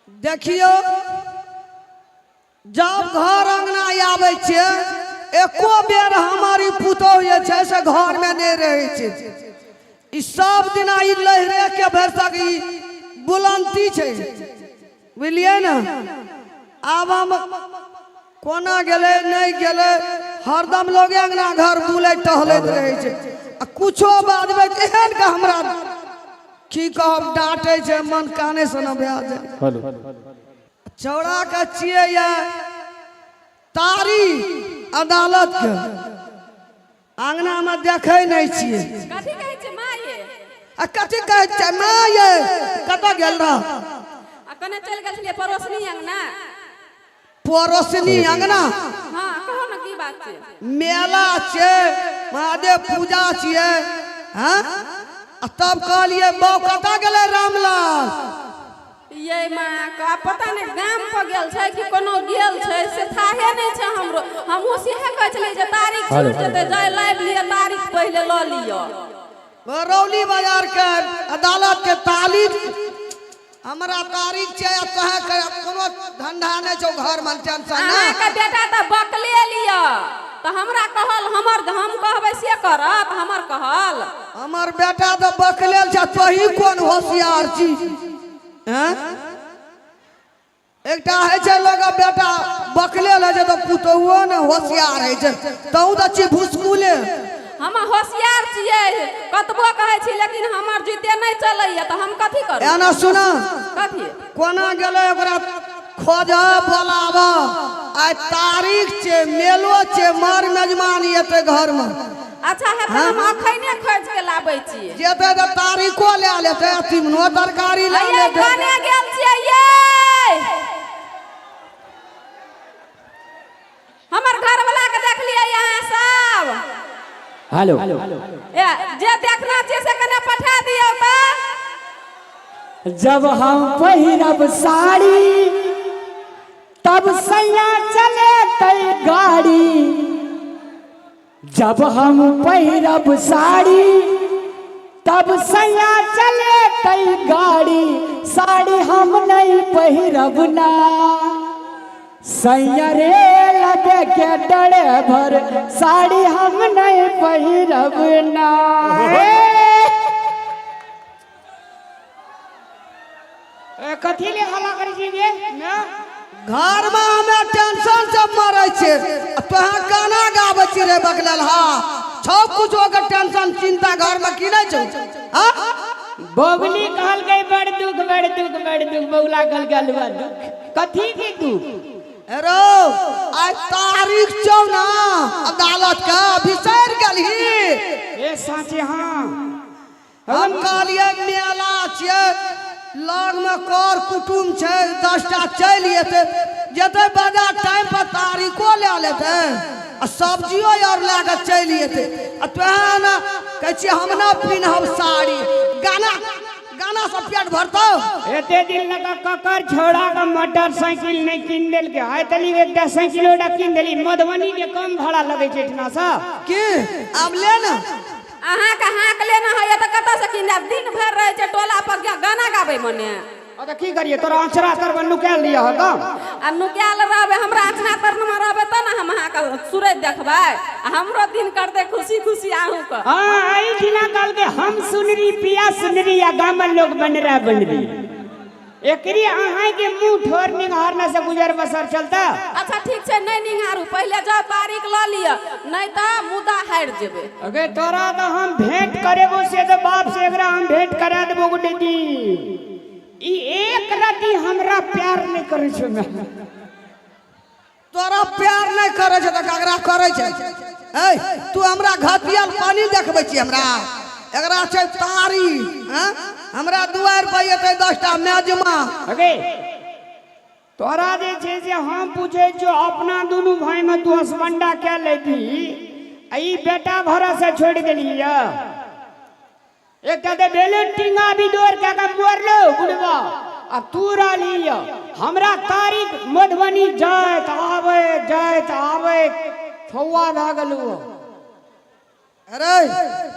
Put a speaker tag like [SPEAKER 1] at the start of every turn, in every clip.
[SPEAKER 1] देखियौ, जब घर अंगना आबै छियै, एको बेर हमर ई पुतोहु जे छै से घरमे नहि रहै छै। ई सब दिना ई लहरे के भरिसक ई बुलंती छै, बुझलियै ने? आब हम कोना गेलै नहि गेलै, हरदम लोगे अंगना घर बुलैत टहलैत रहै छै आ कुछो बाजबै तऽ एहन के हमरा की कहब, डाँटै छै, मन काने से न भए जाइ।
[SPEAKER 2] हेलो।
[SPEAKER 1] चौड़ा के छियै या तारी अदालत के अंगना में देखै नहि छियै।
[SPEAKER 3] कथी कहै छै माँ ये?
[SPEAKER 1] आ कथी कहै छै माँ ये? कतऽ गेल रह?
[SPEAKER 3] आ कने चलि गेल छलियै पड़ोसनी अंगना।
[SPEAKER 1] पड़ोसनी अंगना?
[SPEAKER 3] हाँ, कहो ने, की बात छै?
[SPEAKER 1] मेला छै, महादेव पूजा छियै। हाँ, आ तब कहलियै बाउ कतऽ गेलै रामलाल?
[SPEAKER 3] ये माँ का पता नहि, गाम पर गेल छै कि कोनो गेल छै से थाहे नहि छै हमरो। हमहूँ सेहे कहै छलियै जे तारीख छूटि जेतै, जाय लाबि लिअ, तारीख पहिले लऽ लिअ।
[SPEAKER 1] बरौली बाजार के अदालत के तारीख, हमरा तारीख छै आ तोहे के कोनो धंधा नहि छौ घर में, टेंशन नहि।
[SPEAKER 3] अहाँके बेटा तऽ बकले लिअ तऽ हमरा कहल, हमर हम कहबै से करत, हमर कहल।
[SPEAKER 1] हमर बेटा तऽ बकलेल छै, तोही कोन होशियार छी? हैं, एकटा होइ छै लोक बेटा बकलेल होइ छै तऽ पुतोहुओ ने होशियार होइ छै। तहूँ तऽ छी भुसकुले।
[SPEAKER 3] हम होशियार छियै, कतबो कहै छी, लेकिन हमर जीते नहि चलैया तऽ हम कथी करू?
[SPEAKER 1] एना सुना।
[SPEAKER 3] कथी?
[SPEAKER 1] कोना गेलै ओकरा खोज बोलाब। आइ तारीख छै, मेलो छै, मर मेजमान एतै घरमे।
[SPEAKER 3] अच्छा है, तऽ हम अखने खोज के लाबै छी।
[SPEAKER 1] जेतै तऽ तारीखो लए लेतै, तीमनो तरकारी लए
[SPEAKER 3] अये
[SPEAKER 1] लेतै।
[SPEAKER 3] कने गेल छियै ये? हमर घरवला के देखलियै अहाँ सब?
[SPEAKER 2] हेलो।
[SPEAKER 3] ए, जे देखना छियै से कने पठा दियौ तऽ।
[SPEAKER 4] जब हम पहिरब साड़ी तब सैया चले तै गाड़ी, जब हम पहिरब साड़ी तब सैया चले तै गाड़ी, साड़ी हम नहीं पहिरब ना, सैया रे लगे के डरे भर, साड़ी हम नहीं पहिरब ना। ए, कथी ले हल्ला करै छी गे ना?
[SPEAKER 1] घरमे हमे टेंशन से मरै छियै आ तोहाँ गाना गाबै छी रे बकलेल। हा छौ कुछो के टेंशन चिंता घरमे की नहि छौ? हाँ?
[SPEAKER 4] बबली कहलकै बड़ दुख, बड़ दुख, बड़ दुख। बौला कहलकै अलुआ दुख, कथी के दुख?
[SPEAKER 1] रो आइ तारीख छौ ना अदालत के, बिसरि गेलही?
[SPEAKER 4] ए साँचे, हाँ।
[SPEAKER 1] हम कहलियै मेला छियै, लगमे कर कुटुम छै, 10टा चलि एतै, जेतै बाजार टाइम पर तारीखो लए लेतै आ सब्जियो आर लए कऽ चलि एतै। आ तोहे ने कहै छियै हम ने पिन्हब साड़ी, गाना गाना सब पेट भरतौ?
[SPEAKER 4] एते दिन लग ककर छोड़ा के मोटरसाइकिल नहि कीन देलकै, आइ तली एकटा साइकिलो टा कीन देली। मधुबनी के कम भाड़ा लगै छै एहिठिना सँ।
[SPEAKER 1] की आब ले ने।
[SPEAKER 3] अहाँके हाँक लेना होइए तऽ कतऽसँ कीन देब? दिन भरि रहै छै टोला पर गाना गाबै मने।
[SPEAKER 4] आ तऽ की करियै, तोरा अँचरा तरमे नुकायल लिअ हरदम।
[SPEAKER 3] आ नुकायल रहबै, हमरा अँचना तरमे रहबै तऽ ने हम अहाँके सूरज देखबै आ हमरो दिन करतै खुशी खुशी अहूँके।
[SPEAKER 4] हाँ, एहिठिना कहलकै हम सुनरी पिया सुनरी आ गामक लोक बनरा बनरी। एकरी अहाँके मुँह ठोर निहारने से गुजर बसर चलता?
[SPEAKER 3] अच्छा ठीक छै, नहि निहारू, पहिले जाउ तारीख लऽ लिअ, नहि तऽ मुदा हारि जेबै।
[SPEAKER 4] अगे तोरा तऽ हम भेंट करेबो से तऽ बाप से एकरा हम भेंट करा देबो गोटे दिन। ई एक रति हमरा प्यार नहि करै छै माय।
[SPEAKER 1] तोरा प्यार नहि करै छै तऽ ककरा करै छै? ऐ तू हमरा घटियल पानी देखबै छी? हमरा एकरा छै तारी। हैं, हमरा दुआरि पर एतै 10टा मेजमा।
[SPEAKER 4] अगे तोरा जे छै से हम पूछै छियौ, अपना दुनू भाईमे तू हसबंडा कए लेबही आ ई बेटा भरोसे छोड़ि देलियै? एकटा तऽ भेलै टींगा भी डोर कए कऽ मरलो बुढ़बा आ तू रहली यऽ हमरा तारीख मधुबनी जाइत आबैत जाइत आबैत छौआ भए गेलहुँ।
[SPEAKER 1] अरे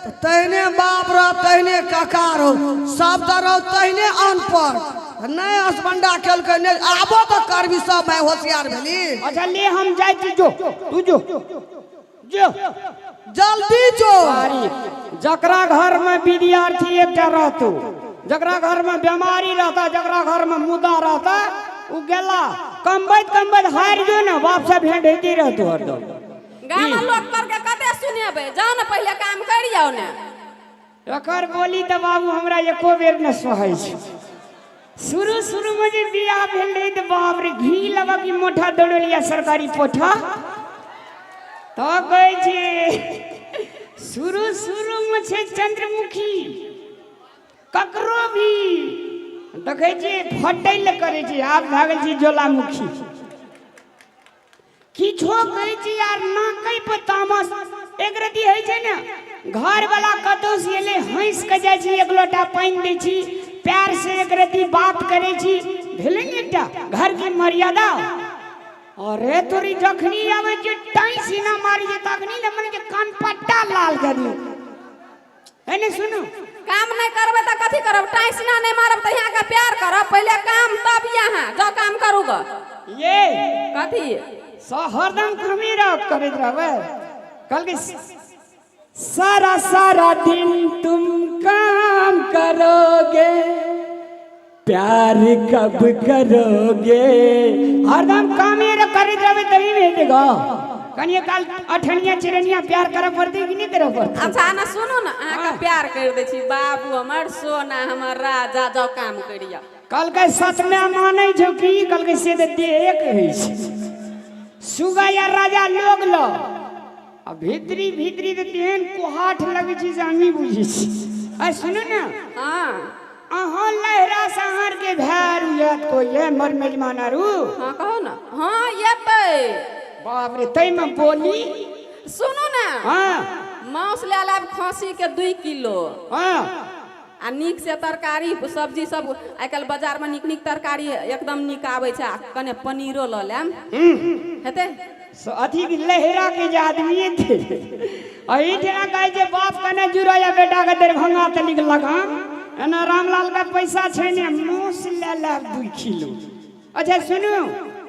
[SPEAKER 1] तऽ तहने बाप रह, तहने काका रहो, सब तऽ रहो तहने अनपढ़। नहि हसबंडा केलकै नहि आबो तऽ करबी सब माय होशियार भेली।
[SPEAKER 4] अच्छा ले हम जाइ छी, जो तू जो जो
[SPEAKER 1] जल्दी जो।
[SPEAKER 4] तारीख जकरा घर में विद्यार्थी एकटा रहतौ, जकरा घर में बीमारी रहता, जकरा घर में मुद्दा रहता, उ गेला कमबैत कमबैत हारि जो ने, बाप से भेंट होइते रहतौ हरदम।
[SPEAKER 3] गाम लोक पर के कते सुनेबै, जाउ ने पहिले काम करि जाउ ने।
[SPEAKER 4] एकर बोली तऽ बाबू हमरा एको बेर ने सोहाइ छै। शुरू शुरू में जे बियाह भेल रहै तऽ बाप रे घी लगा कि मोठा दौड़लिया सरकारी पोठा। तऽ कहै छै शुरू शुरू में छै चंद्रमुखी, ककरो भी देखै छियै फटै लए करै छै, आब भए गेल छै ज्वालामुखी। किछो कहै छी यार नाकै पर तामस एक रति होइ छै ने। घर वाला कतौ से एलै हँसि कऽ जाइ छी, एक लोटा पानि दै छी, प्यार से एक रति बात करै छी, भेलै ने एकटा घर के मर्यादा। अरे तोरी जखनी आबै छै टाइ सीना मारी छै तखनी ने मन के कान पट्टा लाल कऽ दियौ। है ने सुनू,
[SPEAKER 3] काम नहीं करबै तऽ कथी करब? टाइसना नहीं मारब तऽ यहाँ के प्यार करब? पहिले काम तब यहाँ जाओ काम करू ग।
[SPEAKER 4] ये
[SPEAKER 3] कथी
[SPEAKER 4] हरदम कमी रह करैत रहबै। कल के सारा सारा दिन तुम काम करोगे, प्यार कब करोगे। हरदम कामे रह करैत रहबै तभी ने हेतै ग। कनिए काल अठनिया चिरनिया प्यार करऽ पड़तै कि नहि करऽ पड़तै?
[SPEAKER 3] अच्छा ने सुनू ने, अहाँके प्यार कर दै छी बाबू हमर सोना हमर राजा, जाओ काम करिया।
[SPEAKER 4] कहलकै सतमे मानै छौ की? कहलकै से तऽ देहे कहै छै सुगा या राजा लोग ल आ भीतरी भीतरी तऽ तेहन कुहाठ लगै छै से हमही बुझै छी। आ सुनू ने,
[SPEAKER 3] हाँ
[SPEAKER 4] अहाँ लहरा सहार के भाय आरू याद कोई है मर मेजमान आरू?
[SPEAKER 3] हाँ कहो ना। हाँ एतै।
[SPEAKER 4] बाप रे तैमे बोली।
[SPEAKER 3] सुनू ने,
[SPEAKER 4] हाँ
[SPEAKER 3] मांस ले लाब खसी के 2 किलो।
[SPEAKER 4] हाँ
[SPEAKER 3] आ नीक से तरकारी सब्जी सब आइ काल्हि बाजार में नीक नीक तरकारी एकदम नीक आबै छै, आ कने पनीरो लऽ लेम हेतै।
[SPEAKER 4] अथी लहरा के जे आदमी थे एही ठाम कहै छै बाप कने जुड़ा या बेटा के दरभंगा तनिक लगाम। एना रामलाल के पैसा छै ने, मांस ले लेब 2 किलो। अच्छा सुनू,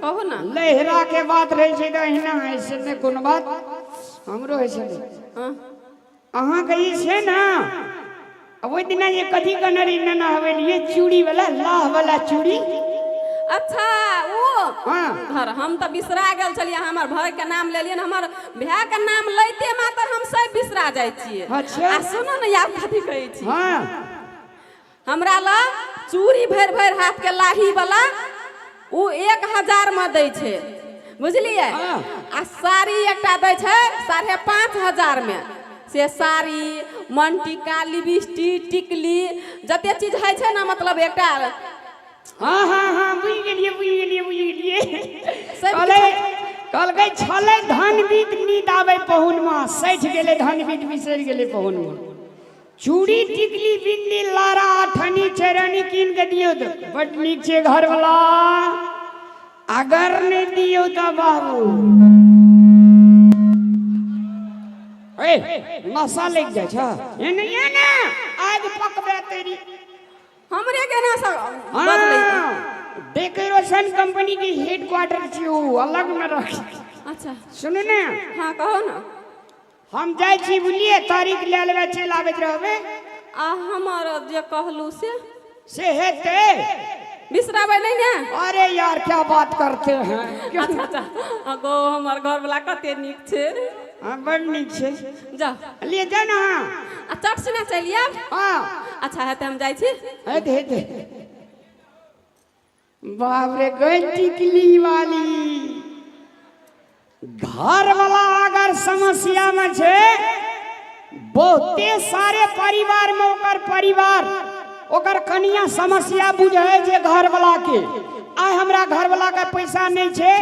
[SPEAKER 3] कहू ना।
[SPEAKER 4] लहरा के बात रहै छै तऽ अहिना ऐसे नहि कोनो बात हमरो होइ छलै।
[SPEAKER 3] हाँ
[SPEAKER 4] अहाँके ई छै ने ओहि दिना जे कथी कहने रही नाना हवेलिए चूड़ी वाला लाह वाला चूड़ी।
[SPEAKER 3] अच्छा ओ
[SPEAKER 4] हाँ
[SPEAKER 3] धर हम तऽ बिसरा गेल छलियै, हमर भाय के नाम लेलियै ने, हमर भाय के नाम लैते मात्र हम सब बिसरा जाइ छियै।
[SPEAKER 4] अच्छा।
[SPEAKER 3] आ सुनू ने आब कथी कहै छी।
[SPEAKER 4] हाँ
[SPEAKER 3] हमरा लग चूड़ी भरि भरि हाथ के लाही वाला ओ 1000 में दै छै, बुझलियै?
[SPEAKER 4] हाँ।
[SPEAKER 3] आ साड़ी एकटा दै छै 5,500 में। से साड़ी मनटीका लिपस्टिक टिकली जते चीज होइ छै ने, मतलब एकटा।
[SPEAKER 4] हाँ हाँ हाँ बुझि गेलियै बुझि गेलियै बुझि गेलियै।
[SPEAKER 3] सब
[SPEAKER 4] कहलै कहलकै छलै धनबीत नीद आबै पहुनमा, सठि गेलै धनबीत बिसरि गेलै पहुनमा। चूड़ी टिकली बिंदी लारा अठनी चरनी कीन के दियौ तऽ बड नीक छै घरवाला, अगर नहि दियौ तऽ बाबू ए नशा लागि जाइ छै। एने एने आगि पकबे तेरी।
[SPEAKER 3] हमरे केना सब बदलै?
[SPEAKER 4] हाँ, डेकोरेशन कंपनी के हेड क्वार्टर छी उ अलग में रख।
[SPEAKER 3] अच्छा
[SPEAKER 4] सुनू ने।
[SPEAKER 3] हाँ कहो ना।
[SPEAKER 4] हम जाइ छी बुझलियै, तारीख लए लेबै चलि आबैत रहबै।
[SPEAKER 3] आ हमर जे कहलू से
[SPEAKER 4] से हेतै?
[SPEAKER 3] बिसराबै नहि ने?
[SPEAKER 4] अरे यार क्या बात करते हैं।
[SPEAKER 3] अच्छा अच्छा गो हमर घरवला कते नीक छै।
[SPEAKER 4] हाँ बड़ नीक छै।
[SPEAKER 3] जाउ
[SPEAKER 4] लिए जाउ ने। अहाँ
[SPEAKER 3] आ चट सिना चलि आयब।
[SPEAKER 4] हाँ
[SPEAKER 3] अच्छा हेतै, हम जाइ छी।
[SPEAKER 4] हेतै हेतै। बाप रे गई टिकली वाली घर वाला अगर समस्या में छै, बहुते सारे परिवार में ओकर परिवार ओकर कनिया समस्या बुझै छै घर वाला के। आइ हमरा घर वाला के पैसा नहि छै,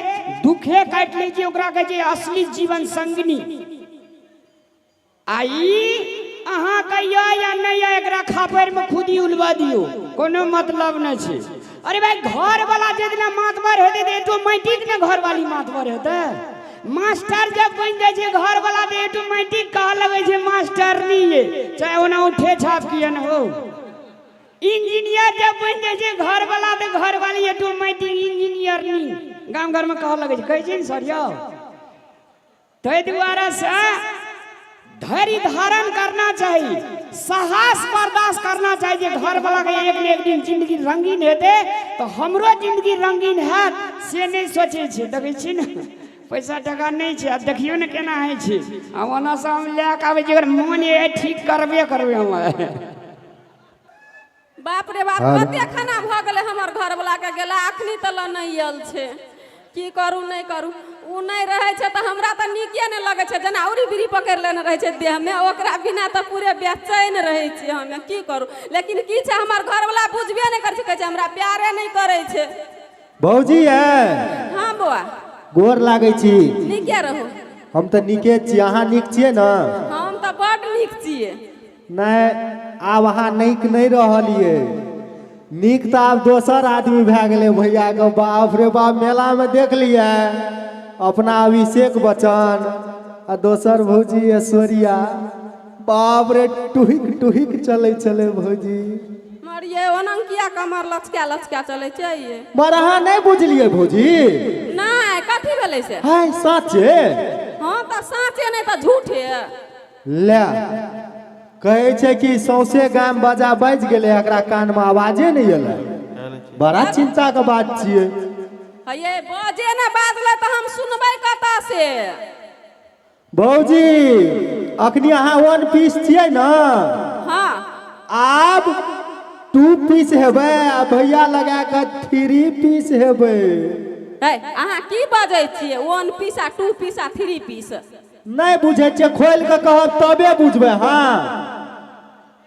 [SPEAKER 4] दुखे काटि लै छै, ओकरा कहै छै असली जीवन संगिनी। आ ई अहाँ कहियो या नहि या एकरा खापड़िमे खुदी उलबा दियौ, कोनो मतलब नहि छै। अरे भाई घर वाला जे दिना मातबर हेतै तऽ ऑटोमेटिक ने घरवाली मातबर हेतै। मास्टर जब बनि जाइ छै घर वाला तऽ ऑटोमेटिक कहऽ लगै छै मास्टरनी ये, चाहे ओना उठे छाप किए ने हो। इंजीनियर जब बनि जाइ छै घरवाला तऽ घरवाली ऑटोमेटिक इंजीनियर नी गाम घरमे कहऽ लगै छै, कहै छै ने सर यौ। ताहि दुआरे से धैर्य धारण करना चाही, साहस बर्दाश्त करना चाही जे घरवाला के एक ने एक दिन जिंदगी रंगीन हेतै तऽ हमरो जिंदगी रंगीन हैत, से नहि सोचै छै। देखै छी ने पैसा टका नहि छै, आ देखियौ ने केना होइ छै। आ ओना से हम लए कऽ आबै छी, अगर मोन ये ठीक करबे करबै हम।
[SPEAKER 3] बाप रे बाप, कते खाना भऽ गेलै हमर घरवला के गेला अखनी तक नहि आयल छै। की करू नहि करू, ओ नहि रहै छै तऽ हमरा तऽ नीके नहि लगै छै, जेना उड़ी बिड़ी पकड़ि लेने रहै छै देहमे, ओकरा बिना तऽ पूरे बेचैन रहै छियै हमे। की करू, लेकिन की छै हमर घरवला बुझबे नहि करै छै, कहै छै हमरा प्यारे नहि करै छै।
[SPEAKER 2] भौजी है।
[SPEAKER 3] हाँ बौआ।
[SPEAKER 2] गोर लागै छी।
[SPEAKER 3] नीके रहू।
[SPEAKER 2] हम तऽ नीके छी, अहाँ नीक छियै ने?
[SPEAKER 3] हम तऽ बड्ड नीक छियै।
[SPEAKER 2] नहि, आब अहाँ नीक नहि रहलियै, नीक तऽ आब दोसर आदमी भए गेलै भैयाके। बाप रे बाप, मेलामे देख लियै अपना अभिषेक बच्चन आ दोसर भौजी ऐश्वर्या, बाप रे टुहिक टुहिक चलै छलै भौजी।
[SPEAKER 3] मरिये ओना किया कमर लचका लचका चलै छै ये?
[SPEAKER 2] मर अहाँ नहि बुझलियै भौजी?
[SPEAKER 3] नहि, कथी भेलै से?
[SPEAKER 2] हाय साँचे।
[SPEAKER 3] हाँ तऽ साँचे नहि तऽ झूठे।
[SPEAKER 2] ले कहै छै कि सौंसे गाम बाजा बाजि गेलै, एकरा कानमे आवाजे नहि एलै, बड़ा चिंता के बात छियै।
[SPEAKER 3] हे बजे ने बाजलै तऽ हम सुनबै कतऽ से?
[SPEAKER 2] भौजी अखनी अहाँ वन पीस छियै ने?
[SPEAKER 3] हाँ।
[SPEAKER 2] आब 2 पीस हेबै आ भैया लगा कऽ 3 पीस हेबै।
[SPEAKER 3] है अहाँ की बजै छियै? 1 पीस आ 2 पीस आ 3 पीस?
[SPEAKER 2] नहि बुझै छियै, खोलि कऽ कहब तबे बुझबै। हाँ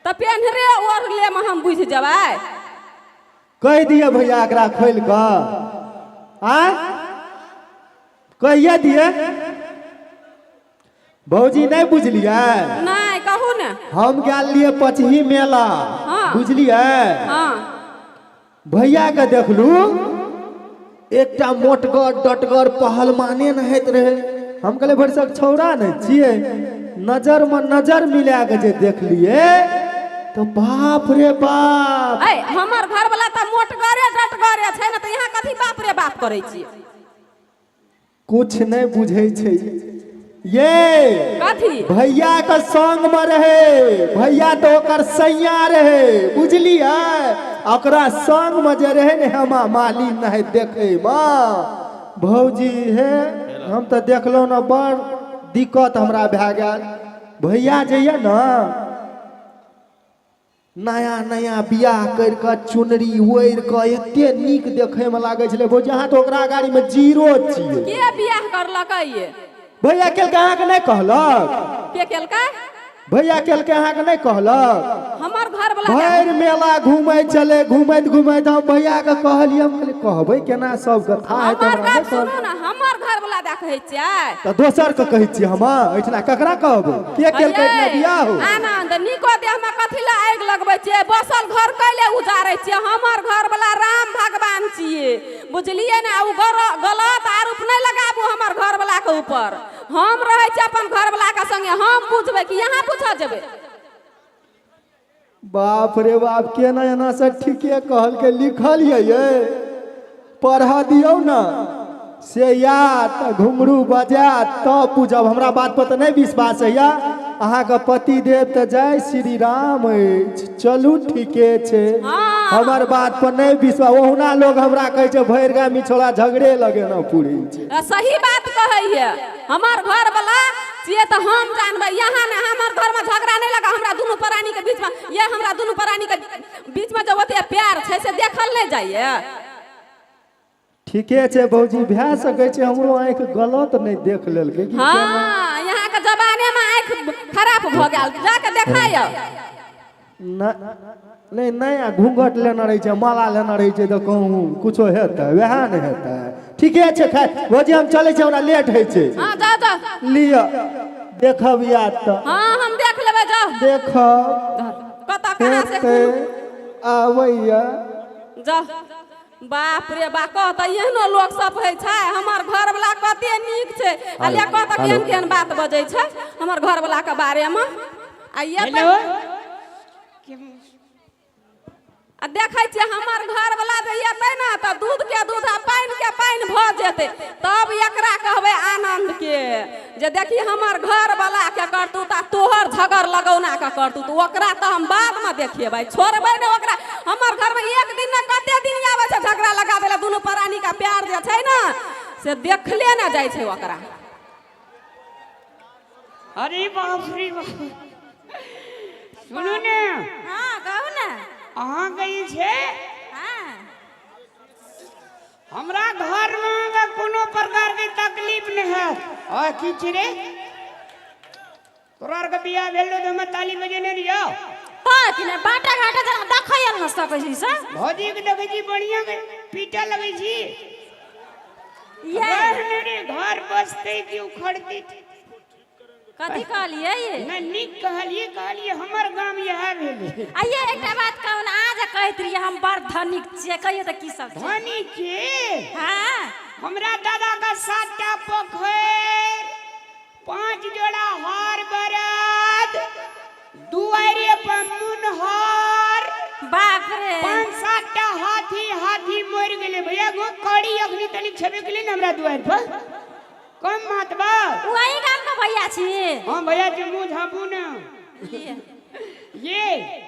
[SPEAKER 3] तऽ पेन्हरे ओढ़ले मे हम बुझि जेबै।
[SPEAKER 2] कहि दिअ भैया एकरा खोलि कऽ, आँय कहिए दिए। भौजी नहि बुझलियै?
[SPEAKER 3] नहि, कहू ने।
[SPEAKER 2] हम गेल लिए पचही मेला।
[SPEAKER 3] हाँ।
[SPEAKER 2] बुझलियै?
[SPEAKER 3] हाँ।
[SPEAKER 2] भैया के देखलू एकटा मोटगर डटगर पहलमाने नहैत रहे। हम कहले भरिसक छौड़ा नहि छियै, नजर में नजर मिला के जे देखलिए तो बाप रे बाप।
[SPEAKER 3] ऐ हमर घर वाला तऽ मोटगरे डटगरे छै ने, तऽ यहाँ कथी बाप रे बाप करै छियै?
[SPEAKER 2] कुछ नहीं बुझै छै ये।
[SPEAKER 3] कथी?
[SPEAKER 2] भैया के संग में रहे, भैया तो ओकर सैया रहे, बुझलियै? ओकरा संग में जे रहे ने हेमा माली नहीं देखे माँ भौजी हे, हम तो देखलहुँ ने बड़ दिक्कत हमरा भए गेल। भैया जे ये ने नया नया बियाह करि कऽ चुनरी ओढ़ि कऽ एते नीक देखैमे लागै छलै भौजी, अहाँ तऽ ओकरा गाड़ीमे जीरो छियै।
[SPEAKER 3] के बियाह करलकै ये?
[SPEAKER 2] भैया केलकै, अहाँके नहि कहलक?
[SPEAKER 3] के केलकै?
[SPEAKER 2] भैया केलकै, अहाँके नहि कहलक?
[SPEAKER 3] हमर घर वाला
[SPEAKER 2] भरि मेला घूमै छलै, घूमैत घूमैत हम भैयाके कहलियै, हम कहलियै कहबै केना सबके था हेतै
[SPEAKER 3] हमर
[SPEAKER 2] हमरा
[SPEAKER 3] गप
[SPEAKER 2] नहि कहल।
[SPEAKER 3] सुनू ने, हमर घर वाला दए कहै छियै
[SPEAKER 2] तऽ दोसर के कहै छियै हम, एहिठिना ककरा कहबै? के केलकै एहिठिना बियाह हो?
[SPEAKER 3] आनंद निको देहमे कथी लए आगि लगबै छियै? बसल घर कैले उजारै छियै? हमर घर वाला राम भगवान छियै, बुझलियै ने? ओ गलत आरोप नहि लगाबू हमर घर वाला के ऊपर। हम रहै छियै अपन घर वाला के संगे, हम बुझबै कि यहाँ पूछऽ जेबै?
[SPEAKER 2] बाप रे बाप, केना एना से ठीके कहलकै, लिखल ये ये पढ़ दियौ ने से या तऽ घुंघरू बजायत तब बुझब। हमरा बात पर तऽ नहि विश्वास होइया अहाँके पति देव तऽ जय श्री राम अछि। चलू ठीके छै, हमर बात पर नहि विश्वास। ओहुना लोग हमरा कहै छै भरि गाम ई छोड़ा झगड़े लगेना पूरी छै।
[SPEAKER 3] सही बात कहैया, हमर घर वाला छियै तऽ हम जानबै। यहाँ ने हमर घरमे झगड़ा नहि लगा, हमरा दुनू प्राणीके बीचमे ये हमरा दुनू प्राणीके बीचमे जे ओते प्यार छै से देखल नहि जाइए।
[SPEAKER 2] ठीके छै भौजी, भए सकै छै हमरो आँखि गलत नहि देख लेलकै कि।
[SPEAKER 3] हँ, यहाँके जमानेमे आँखि खराब भऽ गेल, जाके देखाय।
[SPEAKER 2] नहि नहि, घूंघट लेने रहै छै, माला लेने रहै छै, तऽ कहूँ कुछो हेतै वएह नहि हेतै। ठीके छै, खैर भौजी हम चलै छी, हमरा लेट होइ छै।
[SPEAKER 3] हँ जाउ जाउ।
[SPEAKER 2] लिअ देखब याद तऽ।
[SPEAKER 3] हँ हम देख लेबै, जाउ।
[SPEAKER 2] देखब।
[SPEAKER 3] कतऽ कहाँ से
[SPEAKER 2] हेतै आबैया।
[SPEAKER 3] जाउ। बाप रे बा, कह तऽ एहनो लोक सब होइ छै। हमर घरवला कते नीक छै, आ ले कह तऽ केहन केहन बात बजै छै हमर घरवला के बारेमे। आ ये
[SPEAKER 4] हेलो।
[SPEAKER 3] आ देखै छियै हमर घरवला जे एतै ने तऽ दूधके दूध आ पानिके पानि भऽ जेतै। तब एकरा कहबै आनन्द के जे देखी हमर घरवलाके करतूत आ तोहर झगड़ लगौनाके करतूत, ओकरा तऽ हम बादमे देखेबै, छोड़बै ने ओकरा। हमर घरमे एक दिन ने कते दिन आबै छै झगड़ा लगा देला, दुनू प्राणीके प्यार जे छै ने से देखले ने जाइ छै ओकरा।
[SPEAKER 4] अरे बाप रे बाप, सुनू ने।
[SPEAKER 5] हाँ कहू ने।
[SPEAKER 4] अहाँके ई छै
[SPEAKER 5] हाँ
[SPEAKER 4] हमरा घरमे अहाँके कोनो प्रकारके तकलीफ नहि हैत। आ की छै रे, तोरा आरके बियाह भेल रहौ तऽ हमे ताली बजेने रहियौ?
[SPEAKER 5] तऽ कि नहि बाटा घाटा जेना देखै ने सकै छी से।
[SPEAKER 4] भौजीके देखै छी बढ़िआँ के पीटऽ लगै छी।
[SPEAKER 5] ये
[SPEAKER 4] रह ने रे, घर बसतै कि उखड़तै?
[SPEAKER 5] कथी कहलियै ये?
[SPEAKER 4] नहि नीक कहलियै, कहलियै हमर गाम इएह भेलै।
[SPEAKER 5] आ ये एकटा बात कहू ने, अहाँ जे कहैत रहियै हम बड़ धनिक छियै, कहियौ तऽ की सब छै?
[SPEAKER 4] धनी के?
[SPEAKER 5] हाँ
[SPEAKER 4] हमरा दादा का 7टा पोखरि, 5 जोड़ा हर बरद, दुआरे पर मुनहर,
[SPEAKER 5] बाप रे,
[SPEAKER 4] 5-7टा हाथी, हाथी मरि गेलै भैया। गो कड़ी अखनी तनिक छेबे केलै ने हमरा दुआरि पर, कम बात बा।
[SPEAKER 5] ओ अहीं गाम के भैया छी?
[SPEAKER 4] हाँ भैया जी, मुँह झाँपू ने ये।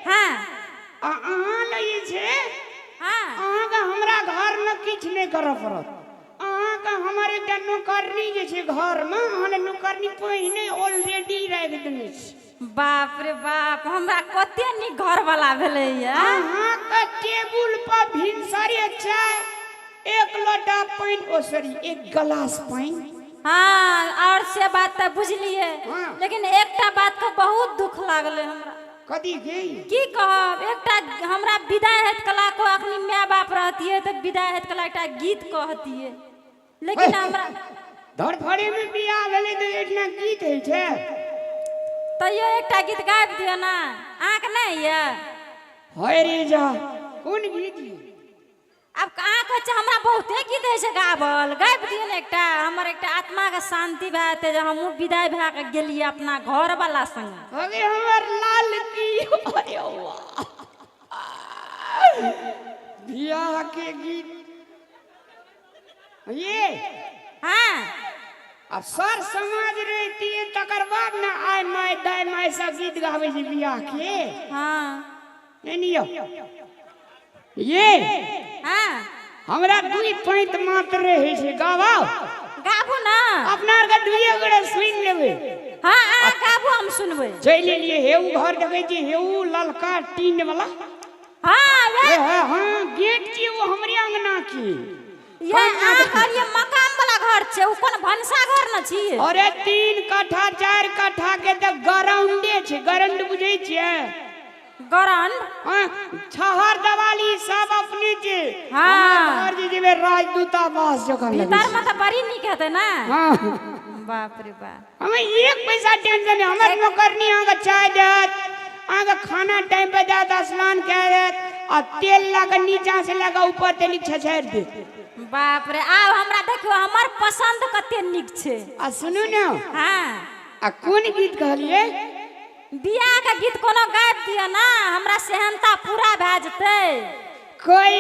[SPEAKER 5] हाँ
[SPEAKER 4] आ अहाँ लग जे छै,
[SPEAKER 5] हाँ
[SPEAKER 4] अहाँके हमरा घरमे किछु नहि करऽ पड़त। अहाँके हमर एकटा नौकरनी जे छै घरमे, अहाँ लए नौकरनी पहिने ऑलरेडी राखि देने छी।
[SPEAKER 5] बाप रे बाप, हमरा कते नीक घरवाला भेलैया।
[SPEAKER 4] अहाँके टेबुल पर भिनसरे चाय, एक लोटा पानि, ओ सॉरी, एक गिलास पानि।
[SPEAKER 5] हाँ और से बात तऽ बुझलियै,
[SPEAKER 4] हाँ।
[SPEAKER 5] लेकिन एकटा बात के बहुत दुख लागलै हमरा।
[SPEAKER 4] कथी के?
[SPEAKER 5] की कहब, एकटा हमरा विदाई हेत कला को अखनी माय बाप रहतियै तऽ विदाई हेत कला एकटा गीत कहतियै, लेकिन हमरा
[SPEAKER 4] धड़फड़े में बियाह भेलै तऽ एकना गीत होइ छै?
[SPEAKER 5] तैयो एकटा गीत गाबि दियौ ने, अहाँके नहि यऽ?
[SPEAKER 4] हाय रे जा, कोन गीत?
[SPEAKER 5] आब अहाँ कहै छियै हमरा बहुते गीत होइ छै गाबल, गाबि दियौ ने एकटा, हमर एकटा आत्माके शान्ति भए जेतै जे हमहूँ विदाइ भए कऽ गेलियै अपना घरवला सङ्गे।
[SPEAKER 4] अरे हमर लाल की, अरे वाह, बियाह के गीत ये।
[SPEAKER 5] हाँ
[SPEAKER 4] आ सर समाज रहितियै तकर बाद ने आइ माय दाइ माय सब गीत गाबै छै बियाह के।
[SPEAKER 5] हाँ
[SPEAKER 4] एनियो ये।
[SPEAKER 5] हाँ
[SPEAKER 4] हमरा दुई पैंत मात्र रहै छै, गाबा
[SPEAKER 5] गाबू ना।
[SPEAKER 4] अपना आरके दुइये गोटे सुनि लेबै।
[SPEAKER 5] हाँ अहाँ गाबू, हम सुनबै।
[SPEAKER 4] चलि एलियै, हे उ घर देखै छी, हे उ ललका टीन वाला?
[SPEAKER 5] हाँ
[SPEAKER 4] हे हे, हाँ गेट छी ओ हमरे अंगना के।
[SPEAKER 5] ये अहाँ कहलियै मकान वाला घर छै, ओ कोन भनसा घर न छी?
[SPEAKER 4] अरे 3 कट्ठा 4 कट्ठा के तऽ ग्राउंडे छै। ग्राउंड बुझै छियै?
[SPEAKER 5] ग्राउंड?
[SPEAKER 4] हाँ, छहर दवाली सब अपने छै।
[SPEAKER 5] हाँ।
[SPEAKER 4] हमर घर जे जेबै राजदूतावास जकाँ लगै
[SPEAKER 5] भीतर
[SPEAKER 4] छै।
[SPEAKER 5] में तऽ बड़ी नीक हेतै ने?
[SPEAKER 4] हाँ।
[SPEAKER 5] बाप रे बाप,
[SPEAKER 4] हमें एक पैसा टेंशन नहीं। हमर नौकरनी अहाँके चाय देत, अहाँके खाना टाइम पर देत, स्नान कए देत आ तेल लए कऽ नीचा से लए कऽ ऊपर तनिक छछारि देत।
[SPEAKER 5] बाप रे, आब हमरा देखियौ हमर पसंद कते नीक छै।
[SPEAKER 4] आ सुनू ने।
[SPEAKER 5] हाँ
[SPEAKER 4] आ कोन गीत कहलियै?
[SPEAKER 5] बियाह के गीत कोनो गाबि दिअ ना, हमरा सेहनता पूरा भए जेतै।
[SPEAKER 4] कोई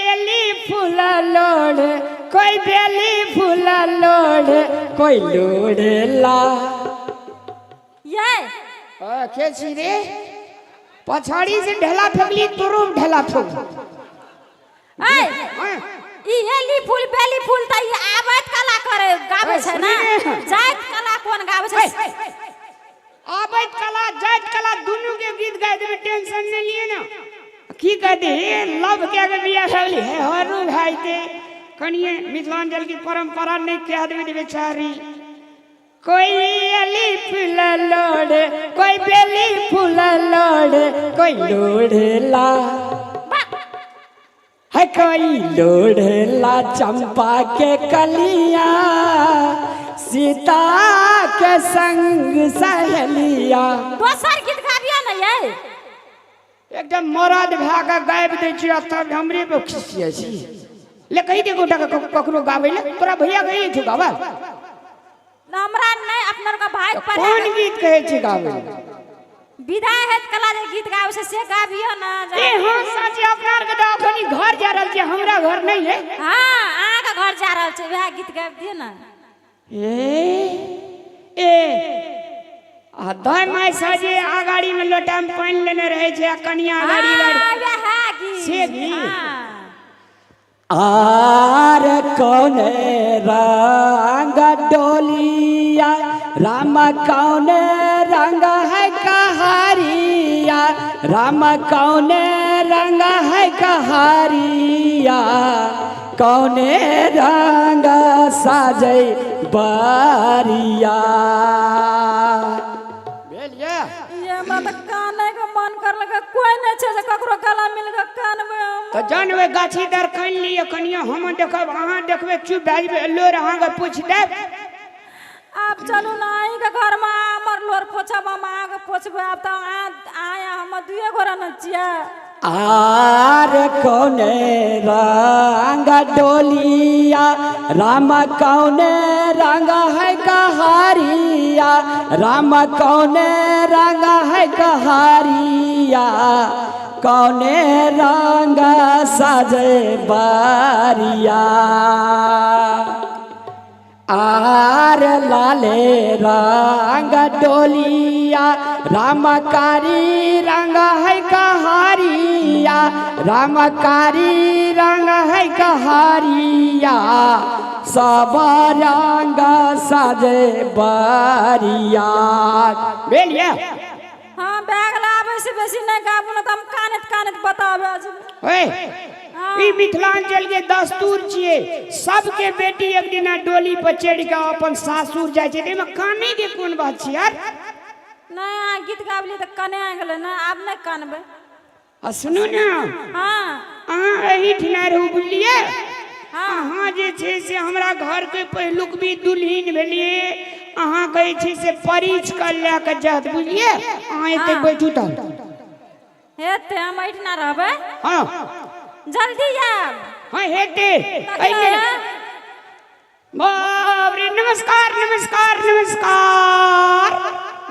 [SPEAKER 4] एली फूल लोढ़े, कोई बेली फूल लोढ़े, कोई लोढ़ेला।
[SPEAKER 5] ये
[SPEAKER 4] के छी रे? पछाड़ी से ढेला फेकली, तोरो ढेला फेक।
[SPEAKER 5] ऐ ई एली फूल बेली फूल तऽ ई आबैत कला करे गाबै छै ना, जाइत कला कोन गाबै छै?
[SPEAKER 4] आबैत कला जाइत कला दुनू के गीत गाय देबै, टेंशन नहीं लिए ना। की कहते हे, लव के के बियाह भेल हे हरू भाई ते कनिए मिथिलांचल की परंपरा नहीं कह देबै ते बेचारी। कोई अली फूल लोढ़े, कोई बेली फूल लोढ़े, कोई लोढ़ेला है, कोई लोढ़ेला चंपा के कलिया, सीता के संग सहेलिया।
[SPEAKER 5] दोसर गीत गाबियौ ने यै।
[SPEAKER 4] एकदम मरद भए कऽ गाबि दै छी आ तब हमरे पर खिसियै छी। ले कहि दे गोटा के ककरो गाबै ले, तोरा भैया गई छौ गाबै?
[SPEAKER 5] हमरा नहि, अपना के भाई पर।
[SPEAKER 4] कोन गीत कहै छी गाबै ले?
[SPEAKER 5] विदाई हेत कला जे गीत गाबै छै से गाबियो ने।
[SPEAKER 4] ए हाँ, साँचे अपना आरके तऽ अखनी घर जा रहल छियै, हमरा घर नहि है।
[SPEAKER 5] हाँ, अहाँके घर जा रहल छै, वएह गीत गाबि दियौ ने।
[SPEAKER 4] ए ए आ दाइ माय सँ जे अगाड़ी में लोटा में पानि लेने रहै छै आ कनिया अगाड़ी गाड़ी
[SPEAKER 5] हाँ, वएह गीत।
[SPEAKER 4] से गीत?
[SPEAKER 5] हाँ।
[SPEAKER 4] आर कौने रंग डोलिया राम, कौने रंग है कहारिया राम, कौने रंग है कहारिया, कौने रंग साजै बारिया। भेल ये?
[SPEAKER 3] ये हमरा तऽ कानै के मन करलक, कोई नहि छै जे ककरो गला मिल के कानबै हम।
[SPEAKER 4] तऽ जहन ओहि गाछी दर कानि लिअ कनिया, हम देखब, अहाँ देखबै, चुप भए जेबै, लोर अहाँके पूछि देब।
[SPEAKER 3] आब चलू ने अहीँके घरमे, हमर लोर पोछब, हम अहाँके पोछबै। आब तऽ अहाँ अहाँ हम दुए गोरा ने छियै।
[SPEAKER 4] आर कौने रंग डोलिया राम, कौने रंग है कहारिया राम, कौने रंग है कहारिया, कौने रंग सजे बारिया। आर लाले रंग डोलिया रामकारी रंग है कहारिया रामकारी रंग है कहारिया, सब रंग सजे बारिया। भेल ये?
[SPEAKER 3] हाँ, बैग लाबै से बेसी नहि गाबू ने तऽ हम कानैत कानैत बताबै जेबै।
[SPEAKER 4] ओए, ई मिथिलांचल के दस्तूर छियै, सबके बेटी एक दिना डोली पर चढ़ि कऽ अपन सासुर जाइ छै, एहिमे कानै के कोन बात छै यार?
[SPEAKER 3] नहि, अहाँ गीत गाबलियै तऽ कने गेलै ने, आब नहि कानबै।
[SPEAKER 4] आ सुनू ने।
[SPEAKER 3] हाँ।
[SPEAKER 4] अहाँ एहिठिना रहू, बुझलियै?
[SPEAKER 3] हाँ।
[SPEAKER 4] अहाँ जे छै से हमरा घरके पहिलुक भी दुल्हिन भेलियै, अहाँ कहै छै से परिछ कऽ लए कऽ जायत, बुझलियै? अहाँ एतै बैठू तऽ।
[SPEAKER 5] हेतै, हम एहिठिना रहबै।
[SPEAKER 4] हँ।
[SPEAKER 5] जल्दी आयब।
[SPEAKER 4] हँ, हेतै। एहिमे बाप रे, नमस्कार नमस्कार नमस्कार।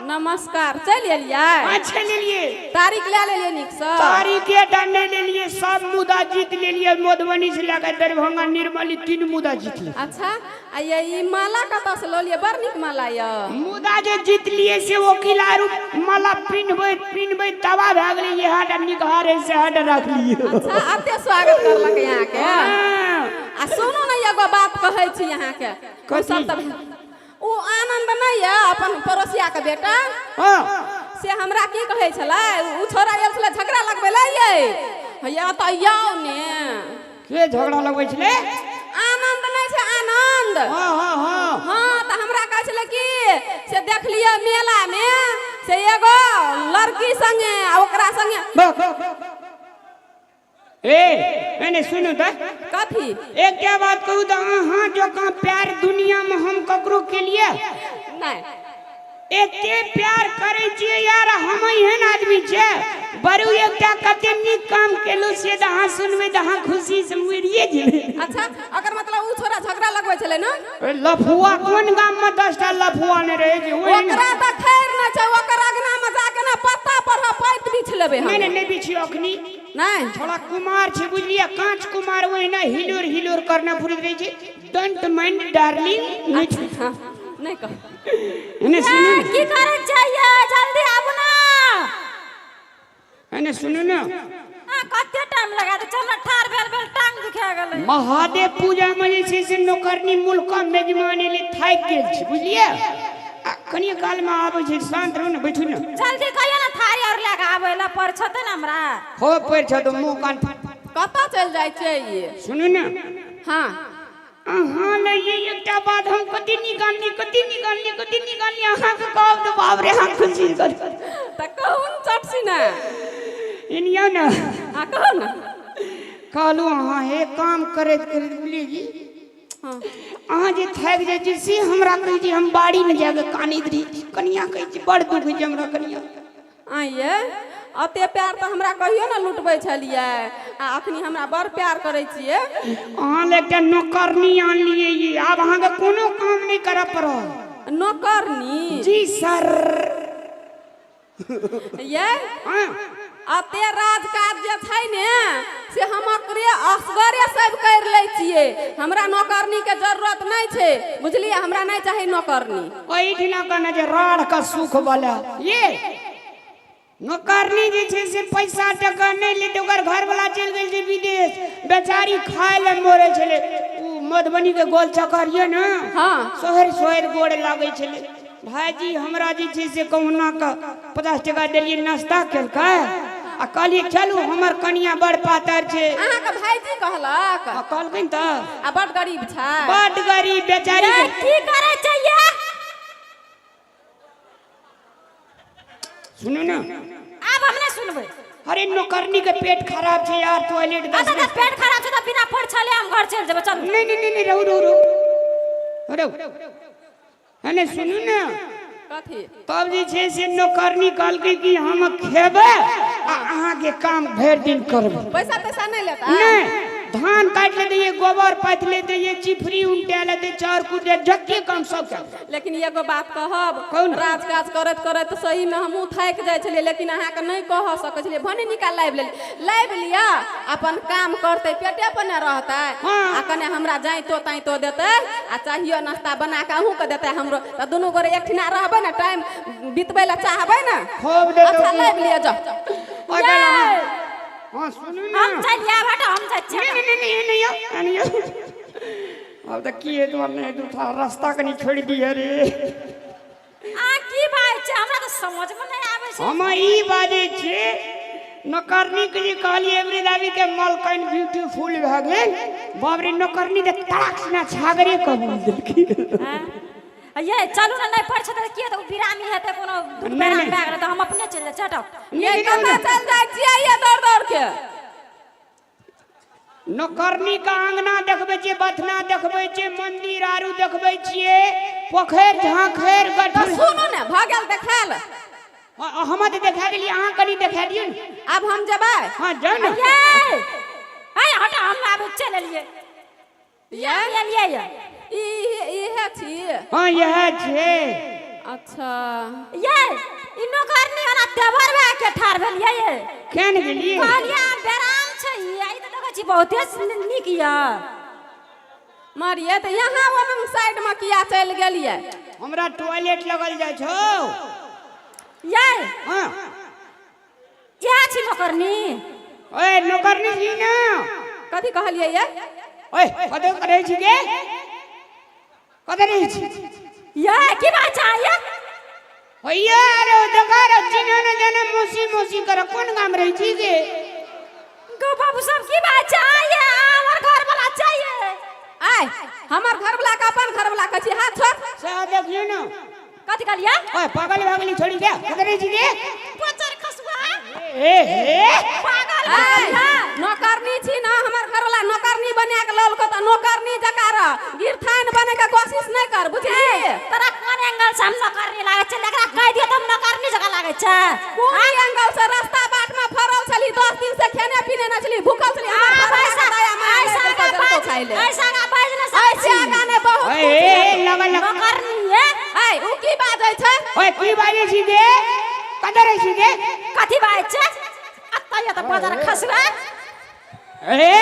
[SPEAKER 3] नमस्कार, चलि एलियै?
[SPEAKER 4] अच्छा, लेलियै।
[SPEAKER 3] तारीख लए लेलियै नीकसँ?
[SPEAKER 4] तारीखे टा नहि लेलियै, सब मुदा जीत लेलियै। मधुबनी से लए कऽ दरभंगा, निर्मली, तीन मुदा जीत लेलियै।
[SPEAKER 3] अच्छा, आ ये ई माला कतऽसँ लऽ लियै? बड़ नीक माला यऽ।
[SPEAKER 4] मुदा जे जीतलियै से वकील आरू माला पिन्हबैत पिन्हबैत तबाह भए गेलै। इएह टा निकहार है, सएह टा रखलियै।
[SPEAKER 3] अच्छा, एते स्वागत करलक अहाँके?
[SPEAKER 4] हँ।
[SPEAKER 3] आ सुनू ने, एगो बात कहै छी अहाँके। ओ सब तऽ ओ आनन्द नहि यऽ, अपन पड़ोसियाके बेटा?
[SPEAKER 4] हँ।
[SPEAKER 3] से हमरा की कहै छलै, ओ छोड़ा आयल छलै झगड़ा लगबै लए यै, हैया तऽ आउ ने।
[SPEAKER 4] के झगड़ा लगबै छलै?
[SPEAKER 3] आनन्द नहि छै, आनन्द?
[SPEAKER 4] हँ हँ हँ।
[SPEAKER 3] हँ, तऽ हमरा कहै छलै कि से देखलियै मेलामे से एगो लड़की संगे आ ओकरा संगे।
[SPEAKER 4] ए नहि, सुनू तऽ।
[SPEAKER 3] कथी?
[SPEAKER 4] एकटा बात कहू तऽ, अहाँ जकाँ प्यार दुनियामे हम ककरो केलियै?
[SPEAKER 3] नहि।
[SPEAKER 4] एते प्यार करै छियै यार, हम एहन आदमी छियै बरू। एकटा कते नीक काम केलहुँ से तऽ अहाँ सुनबै तऽ अहाँ खुशी से मरिए जेबै।
[SPEAKER 3] अच्छा, अकर मतलब ओ छोड़ा झगड़ा लगबै छलै ने?
[SPEAKER 4] ए, लफुआ कोन गाममे 10टा लफुआ नहि रहै छै ओहि?
[SPEAKER 3] ओकरा तऽ खैर नहि छै, ओकर अगनामे जाके ने पत्ता पर पैत बिछ लेबै हम।
[SPEAKER 4] नहि नहि, नहि बिछियौ अखनी।
[SPEAKER 3] नहि।
[SPEAKER 4] थोड़ा कुमार छै, बुझलियै? काँच कुमार, ओहिना हिलोर हिलोर करना फुरैत रहै छै। Don't mind darling, नहि छै।
[SPEAKER 3] हाँ, नहि कह।
[SPEAKER 4] एने सुनू ने।
[SPEAKER 5] की करै चाहिए? जल्दी आबू ना।
[SPEAKER 4] एने सुनू ने।
[SPEAKER 5] हाँ, कते टाइम लगा दे? चल ना, ठार भेल भेल टांग दुखा गेलै।
[SPEAKER 4] महादेव पूजामे जे छै से नौकरनी मुल्का मेजमान एलै, थाकि गेल छै, बुझलियै? आ कनिए कालमे आबै छै, शान्त रहू ने, बैठू ने।
[SPEAKER 5] जल्दी कहियो ना, थारी और लए कऽ आबै ला पर छतै ने हमरा।
[SPEAKER 4] हो पड़ि छ तऽ मुँह कान।
[SPEAKER 3] कतऽ चलि जाइ छियै ई?
[SPEAKER 4] सुनू ने।
[SPEAKER 3] हाँ।
[SPEAKER 4] अहाँ लए एकटा बात हम कते निकालली, कते निकालली, कते निकालली, अहाँके कहब तऽ बाप रे, अहाँ खुशी कर।
[SPEAKER 3] तऽ कहू ने चटसी ने।
[SPEAKER 4] एनियो ने।
[SPEAKER 3] हाँ, कहू ने।
[SPEAKER 4] कहलहुँ अहाँ हे काम करैत करैत, बुझलियै जी?
[SPEAKER 3] हाँ।
[SPEAKER 4] अहाँ जे थाकि जाइ छी से हमरा कहै छी, हम बाड़ीमे जाके कानैत रहै छी। कनिया कहै छी, बड़ दुख होइ छै हमरा कनिया।
[SPEAKER 3] आइये अते प्यार तऽ हमरा कहियो ने लुटबै छलियै, आ अखनी हमरा बड़ प्यार करै छियै।
[SPEAKER 4] अहाँ लए एकटा नौकरनी आनलियै ई, आब अहाँके कोनो काम नहि करऽ पड़त।
[SPEAKER 3] नौकरनी?
[SPEAKER 4] जी सर।
[SPEAKER 3] ये
[SPEAKER 4] हाँ
[SPEAKER 3] अते राज काज जे छै ने से हम ओकरे असगरे सब कर लै छियै। हमरा नौकरनी के जरूरत नहि छै, बुझलियै? हमरा नहि चाही नौकरनी।
[SPEAKER 4] ओहिठिना कहने जे राढ़ का सुख वाला ये नौकरनी जे छै से पैसा टका नहि लेते, ओकर घरवला चलि गेल छै विदेश, बेचारी खाय लए मरै छलै। ओ मधुबनी के गोल चक्कर ये ने,
[SPEAKER 3] हाँ।
[SPEAKER 4] सोहर सोहर गोड़ लागै छलै, भाईजी हमरा जे छै से कहुना के 50 टका देलियै, नाश्ता केलकै आ कहलियै चलू हमर कनिया बड़ पातर छै।
[SPEAKER 3] अहाँके भाईजी कहलक?
[SPEAKER 4] आ कहलखिन तऽ।
[SPEAKER 3] आ बड गरीब छै।
[SPEAKER 4] बड गरीब बेचारी।
[SPEAKER 5] ये की करै छै ये?
[SPEAKER 4] सुनू ने।
[SPEAKER 5] आब हम नहि सुनबै।
[SPEAKER 4] अरे नौकरनी के पेट खराब छै यार, टॉयलेट
[SPEAKER 5] आ
[SPEAKER 4] 10
[SPEAKER 5] तऽ पेट खराब छै तऽ बिना परछले हम घर चलि जेबै, चलू।
[SPEAKER 4] नहीं नहीं नहीं नहीं, रहू रहू रहू रहू, है ने, सुनू ने।
[SPEAKER 3] कथी?
[SPEAKER 4] तब जे छै से नौकरनी कहलकै कि हम खेबै आ अहाँके काम भरि दिन करबै।
[SPEAKER 3] पैसा तैसा नहि लेता?
[SPEAKER 4] नहीं, धान काटि लेते, गोबर पाथि लेते, चिफरी उनटा लेते, चाउर कुटे, जते काम सब करबै।
[SPEAKER 3] लेकिन एगो बात कहब?
[SPEAKER 4] कहू ने।
[SPEAKER 3] राज काज करैत करैत सही में हमहूँ थाकि जाइ छलियै, लेकिन अहाँके नहि कह सकै छलियै। भने निकाल लाबि लेलियै, लाबि लिअ, अपन काम करतै, पेटे पर ने रहतै।
[SPEAKER 4] हाँ।
[SPEAKER 3] आ कने हमरा जाइतो ताइतो देतै आ चाहियो नाश्ता बना कऽ अहूँके देतै हमरो, तऽ दुनू गोरे एकठिना रहबै ने, टाइम बितबै लए चाहबै ने।
[SPEAKER 4] खूब देतौ।
[SPEAKER 3] अच्छा, लाबि लिअ, जाउ।
[SPEAKER 4] ओहि काल हाँ सुनू ने।
[SPEAKER 5] हम चलि आयब, हटो, हम जाइ छियै।
[SPEAKER 4] नहीं नहीं नहीं नहीं नहीं नहीं अब तऽ की हेतौ, नहि हेतौ, थोड़ा रास्ता कनि छोड़ि दिअ रे।
[SPEAKER 5] आ की बात छै, हमरा तऽ समझ मे नहि आबै छै।
[SPEAKER 4] हम ई बाजै छी, नौकरनी के जे कहलियै एवरी दाबी के मलकन ब्यूटीफुल भए गेल, बाप रे, नौकरनी तऽ तड़ाक सिना छागरे कबूल देलखिन।
[SPEAKER 5] हाँ? ये चलू ने, नहि पढ़ छै तऽ की हेतै? ओ बिरामी हेतै कोनो दुख
[SPEAKER 4] नहि,
[SPEAKER 5] बेराम
[SPEAKER 4] नहि।
[SPEAKER 5] भए गेलै तऽ हम अपने चलि जाइ चटक।
[SPEAKER 3] ये कतऽ चलि जाइ छियै ये दौड़ दौड़ के?
[SPEAKER 4] नौकरनी के आंगना देखबै छियै, बथना देखबै छियै, मंदिर आरू देखबै छियै, पोखरि झाँखरि
[SPEAKER 3] तऽ
[SPEAKER 4] गठुर।
[SPEAKER 3] सुनू ने, भऽ गेल देखायल?
[SPEAKER 4] हम तऽ देखा देलियै, अहाँ कनि देखा दियौ ने।
[SPEAKER 3] आब हम जेबै।
[SPEAKER 4] हाँ, जाउ ने।
[SPEAKER 5] ये ए हटो, हम आब चलि एलियै।
[SPEAKER 3] ये
[SPEAKER 5] एलियै ये।
[SPEAKER 3] ई इहे छी?
[SPEAKER 4] हाँ, इएह छै।
[SPEAKER 3] अच्छा।
[SPEAKER 5] ये ई नौकरनी ओना तेवर भए के ठाढ़ भेलियै ये।
[SPEAKER 4] केन गेलियै?
[SPEAKER 5] कहलियै अहाँ बेराम छै, ई आ ई तऽ देखै छी बहुते नीक यऽ।
[SPEAKER 3] मरिए तऽ यहाँ ओन साइड में किया चलि गेलियै?
[SPEAKER 4] हमरा टॉयलेट लगल जाइ छौ।
[SPEAKER 5] ये
[SPEAKER 4] हाँ।
[SPEAKER 5] इएह छी नौकरनी?
[SPEAKER 4] ओए नौकरनी छी ने।
[SPEAKER 3] कथी कहलियै ये?
[SPEAKER 4] ओए कतऽ करै छी गे, कतऽ रहै छी?
[SPEAKER 5] ये की बात छै ये?
[SPEAKER 4] होइया रे देखा रे, चिन्ह न जाने मौसी मौसी कर, कोन गाम रहै छी गे?
[SPEAKER 5] गो बाबू सब की बात छै ये, हमर घर वाला चाहिए।
[SPEAKER 3] आय हमर घरवला के अपन घरवला कहै छी, हाथ छोड़।
[SPEAKER 4] सएह देखियौ ने।
[SPEAKER 5] कथी कहलियै?
[SPEAKER 4] ओए पागल भऽ गेली छोड़ी गे, कतऽ रहै छी गे?
[SPEAKER 5] बचर खसुआ।
[SPEAKER 4] ए हे।
[SPEAKER 5] पागल भऽ
[SPEAKER 3] आय
[SPEAKER 5] गेलियै।
[SPEAKER 3] नौकरनी छी ने, हमर घरवला नौकरनी बना के लौलको तऽ नौकरनी जकाँ रह, गिरथान बने के कोशिश नहि कर, बुझलियै?
[SPEAKER 5] तोरा कोन एंगल से हम नौकरनी लागै छै? एकरा कहि दियौ तऽ हम नौकरनी जकाँ लागै छै।
[SPEAKER 3] कोन एंगल से? रास्ता बाट में फरल छली, 10 दिन से खेने पीने नहि छली, भूखल छली, हमर
[SPEAKER 5] आब
[SPEAKER 3] घरवला
[SPEAKER 5] ऐसा
[SPEAKER 3] के दया माया
[SPEAKER 5] ऐसा
[SPEAKER 3] लागि गेल तऽ देलकौ खाइ ले।
[SPEAKER 5] ऐसा आगाँ बाजि नहि सकै
[SPEAKER 3] ऐसे
[SPEAKER 5] छी।
[SPEAKER 3] आगाँ नहि बहुत
[SPEAKER 4] ओए
[SPEAKER 3] कुछ
[SPEAKER 4] ए
[SPEAKER 3] हेतौ।
[SPEAKER 4] लगल लगल।
[SPEAKER 5] नौकरनी ये।
[SPEAKER 3] आय उ की बाजै छै?
[SPEAKER 4] ओए की बाजै छी गे, कतऽ रहै छी गे?
[SPEAKER 5] कथी बाजै छै? अत्ता ये तऽ बाजार खसुआ।
[SPEAKER 4] ए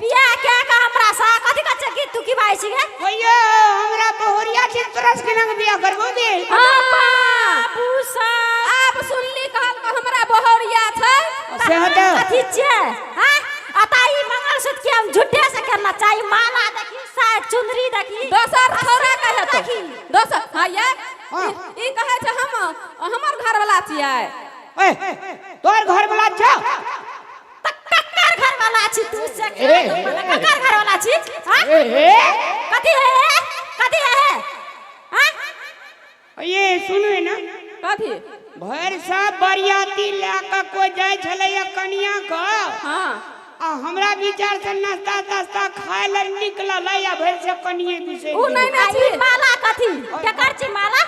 [SPEAKER 5] बियाह कए कऽ हमरा सँ कथी कहै छै कि तू की बाजै छी गे?
[SPEAKER 4] होइयो हमरा बहुरिया छी, तोरा से केना के बियाह करबो गे?
[SPEAKER 5] बाबू साहब।
[SPEAKER 3] आब सुनली, कहलको हमरा बहरिया छै।
[SPEAKER 4] से हटो।
[SPEAKER 5] कथी छियै? हाँ? अतः ई मंगलसूत्र के हम झूठे से करना चाहिए, माला देखी, साय चुनरी देखी।
[SPEAKER 3] दोसर छौड़ा कहे तो
[SPEAKER 5] देखी।
[SPEAKER 3] दोसर, हाँ ये
[SPEAKER 4] हाँ।
[SPEAKER 3] ई कहै छै हम हमर घरवला छियै।
[SPEAKER 4] ओए तोर घर वाला छौ?
[SPEAKER 5] तऽ ककर घरवाला छी तू से?
[SPEAKER 4] ए,
[SPEAKER 5] ककर घरवाला छी? हाँ?
[SPEAKER 4] ए ए
[SPEAKER 5] कथी है, कथी है? हाँ?
[SPEAKER 4] ये सुनू ने।
[SPEAKER 3] कथी?
[SPEAKER 4] भरि सब बरियाती लए कऽ कोइ जाइ छलैया कनिया के
[SPEAKER 3] हाँ।
[SPEAKER 4] आ हमरा विचार से नाश्ता तास्ता खाय लए निकलल आ भरि से कनिये बिसरि
[SPEAKER 3] उ नहि
[SPEAKER 4] गेलै।
[SPEAKER 3] ने
[SPEAKER 5] आ
[SPEAKER 3] छी।
[SPEAKER 5] ई माला कथी केकर छी माला?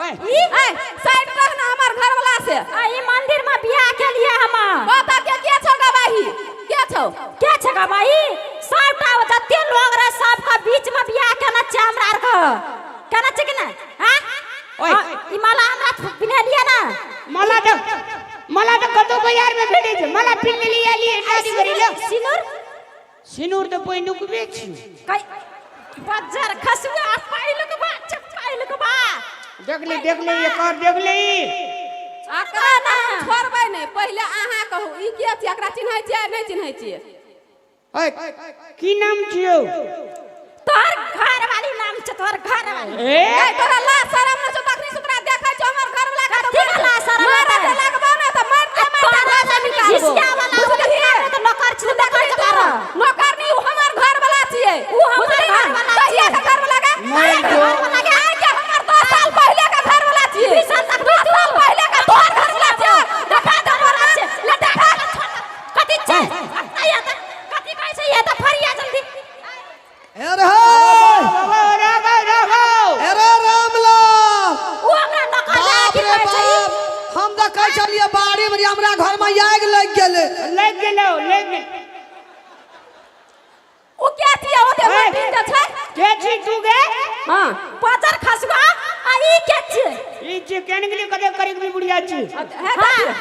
[SPEAKER 4] ओए
[SPEAKER 5] ई
[SPEAKER 3] ऐ साइड रह ना हमर घरवला से।
[SPEAKER 5] आ ई मंदिर में बियाह के लिए हम
[SPEAKER 3] बता के के छौ गवाही, के छौ?
[SPEAKER 5] के छै गवाही? सबटा जते लोग रहे सबके बीच में बियाह केना छै हमरा आर के, केना छै कि नहि? हाँ?
[SPEAKER 4] ओए।
[SPEAKER 5] ई माला हमरा पिन्हेलियै ना?
[SPEAKER 4] सिनूर तऽ पहिनुकबे छी।
[SPEAKER 5] कै बज्जर खसुआ पहिलुक बा, पहिलुक बा।
[SPEAKER 4] देख ले, देख ले, एकर देख ले।
[SPEAKER 3] एकरा तऽ हम छोड़बै नहि। पहिले अहाँ कहू, ई के छियै? एकरा चिन्है छियै, नहि चिन्है छियै?
[SPEAKER 4] ऐ, की नाम छियौ?
[SPEAKER 5] तोहर घर वाली नाम छै, तोहर घर वाली।
[SPEAKER 4] ए
[SPEAKER 3] ए, तोरा लाज शरम नहि छौ? तखनी से तोरा देखै छौ हमर घर वाला के तऽ
[SPEAKER 5] कथी के लाज शरम
[SPEAKER 3] मारे
[SPEAKER 5] हेतै?
[SPEAKER 3] जे लगबौ ने तऽ मारिते मारिते घर से निकालबो।
[SPEAKER 5] घिसिया वाला
[SPEAKER 3] बुझलिही?
[SPEAKER 5] तऽ नौकर छी, नौकर
[SPEAKER 3] देखी
[SPEAKER 5] जकाँ
[SPEAKER 3] तोरा
[SPEAKER 5] रह।
[SPEAKER 3] नौकर नहीं, उ हमर घर वाला छियै।
[SPEAKER 5] उ हमर
[SPEAKER 3] बुझलिही ने?
[SPEAKER 5] घर वाला
[SPEAKER 3] कहिया
[SPEAKER 5] छियै।
[SPEAKER 3] के घर वाला के?
[SPEAKER 4] मारि
[SPEAKER 3] कहिया के
[SPEAKER 4] दो।
[SPEAKER 3] घर वाला के? आइ के हमर 10 साल पहिले के घर वाला छियै।
[SPEAKER 5] 20 साल तक
[SPEAKER 3] 10 साल पहिले के तोहर घर वाला छियै।
[SPEAKER 5] देखा दे वाला छै, ले देखा दे, छोड़ दे। कथी छै? अपना यहाँ तऽ कथी कहै छै? यहाँ तऽ फरिया जल्दी।
[SPEAKER 1] अरे हे,
[SPEAKER 4] बाबा राघव, राघव।
[SPEAKER 1] अरे रामलाल,
[SPEAKER 5] उ हमरा नौकर
[SPEAKER 1] बाप
[SPEAKER 5] की
[SPEAKER 1] रे
[SPEAKER 5] कहै छै?
[SPEAKER 1] बाप, हम तऽ कहै छलियै बाड़ी में हमरा घर में आगि लागि गेलै।
[SPEAKER 4] लागि गेलौ, लागि गेल।
[SPEAKER 3] उ के छियै? ओते
[SPEAKER 4] ए।
[SPEAKER 3] मटीन जे छै।
[SPEAKER 4] के छी तू गे?
[SPEAKER 3] हां।
[SPEAKER 5] बजर खसुआ आ ई के छै?
[SPEAKER 4] ई छी केन गेली कते करीब भी बुढ़िया छी।
[SPEAKER 3] हे देखियौ।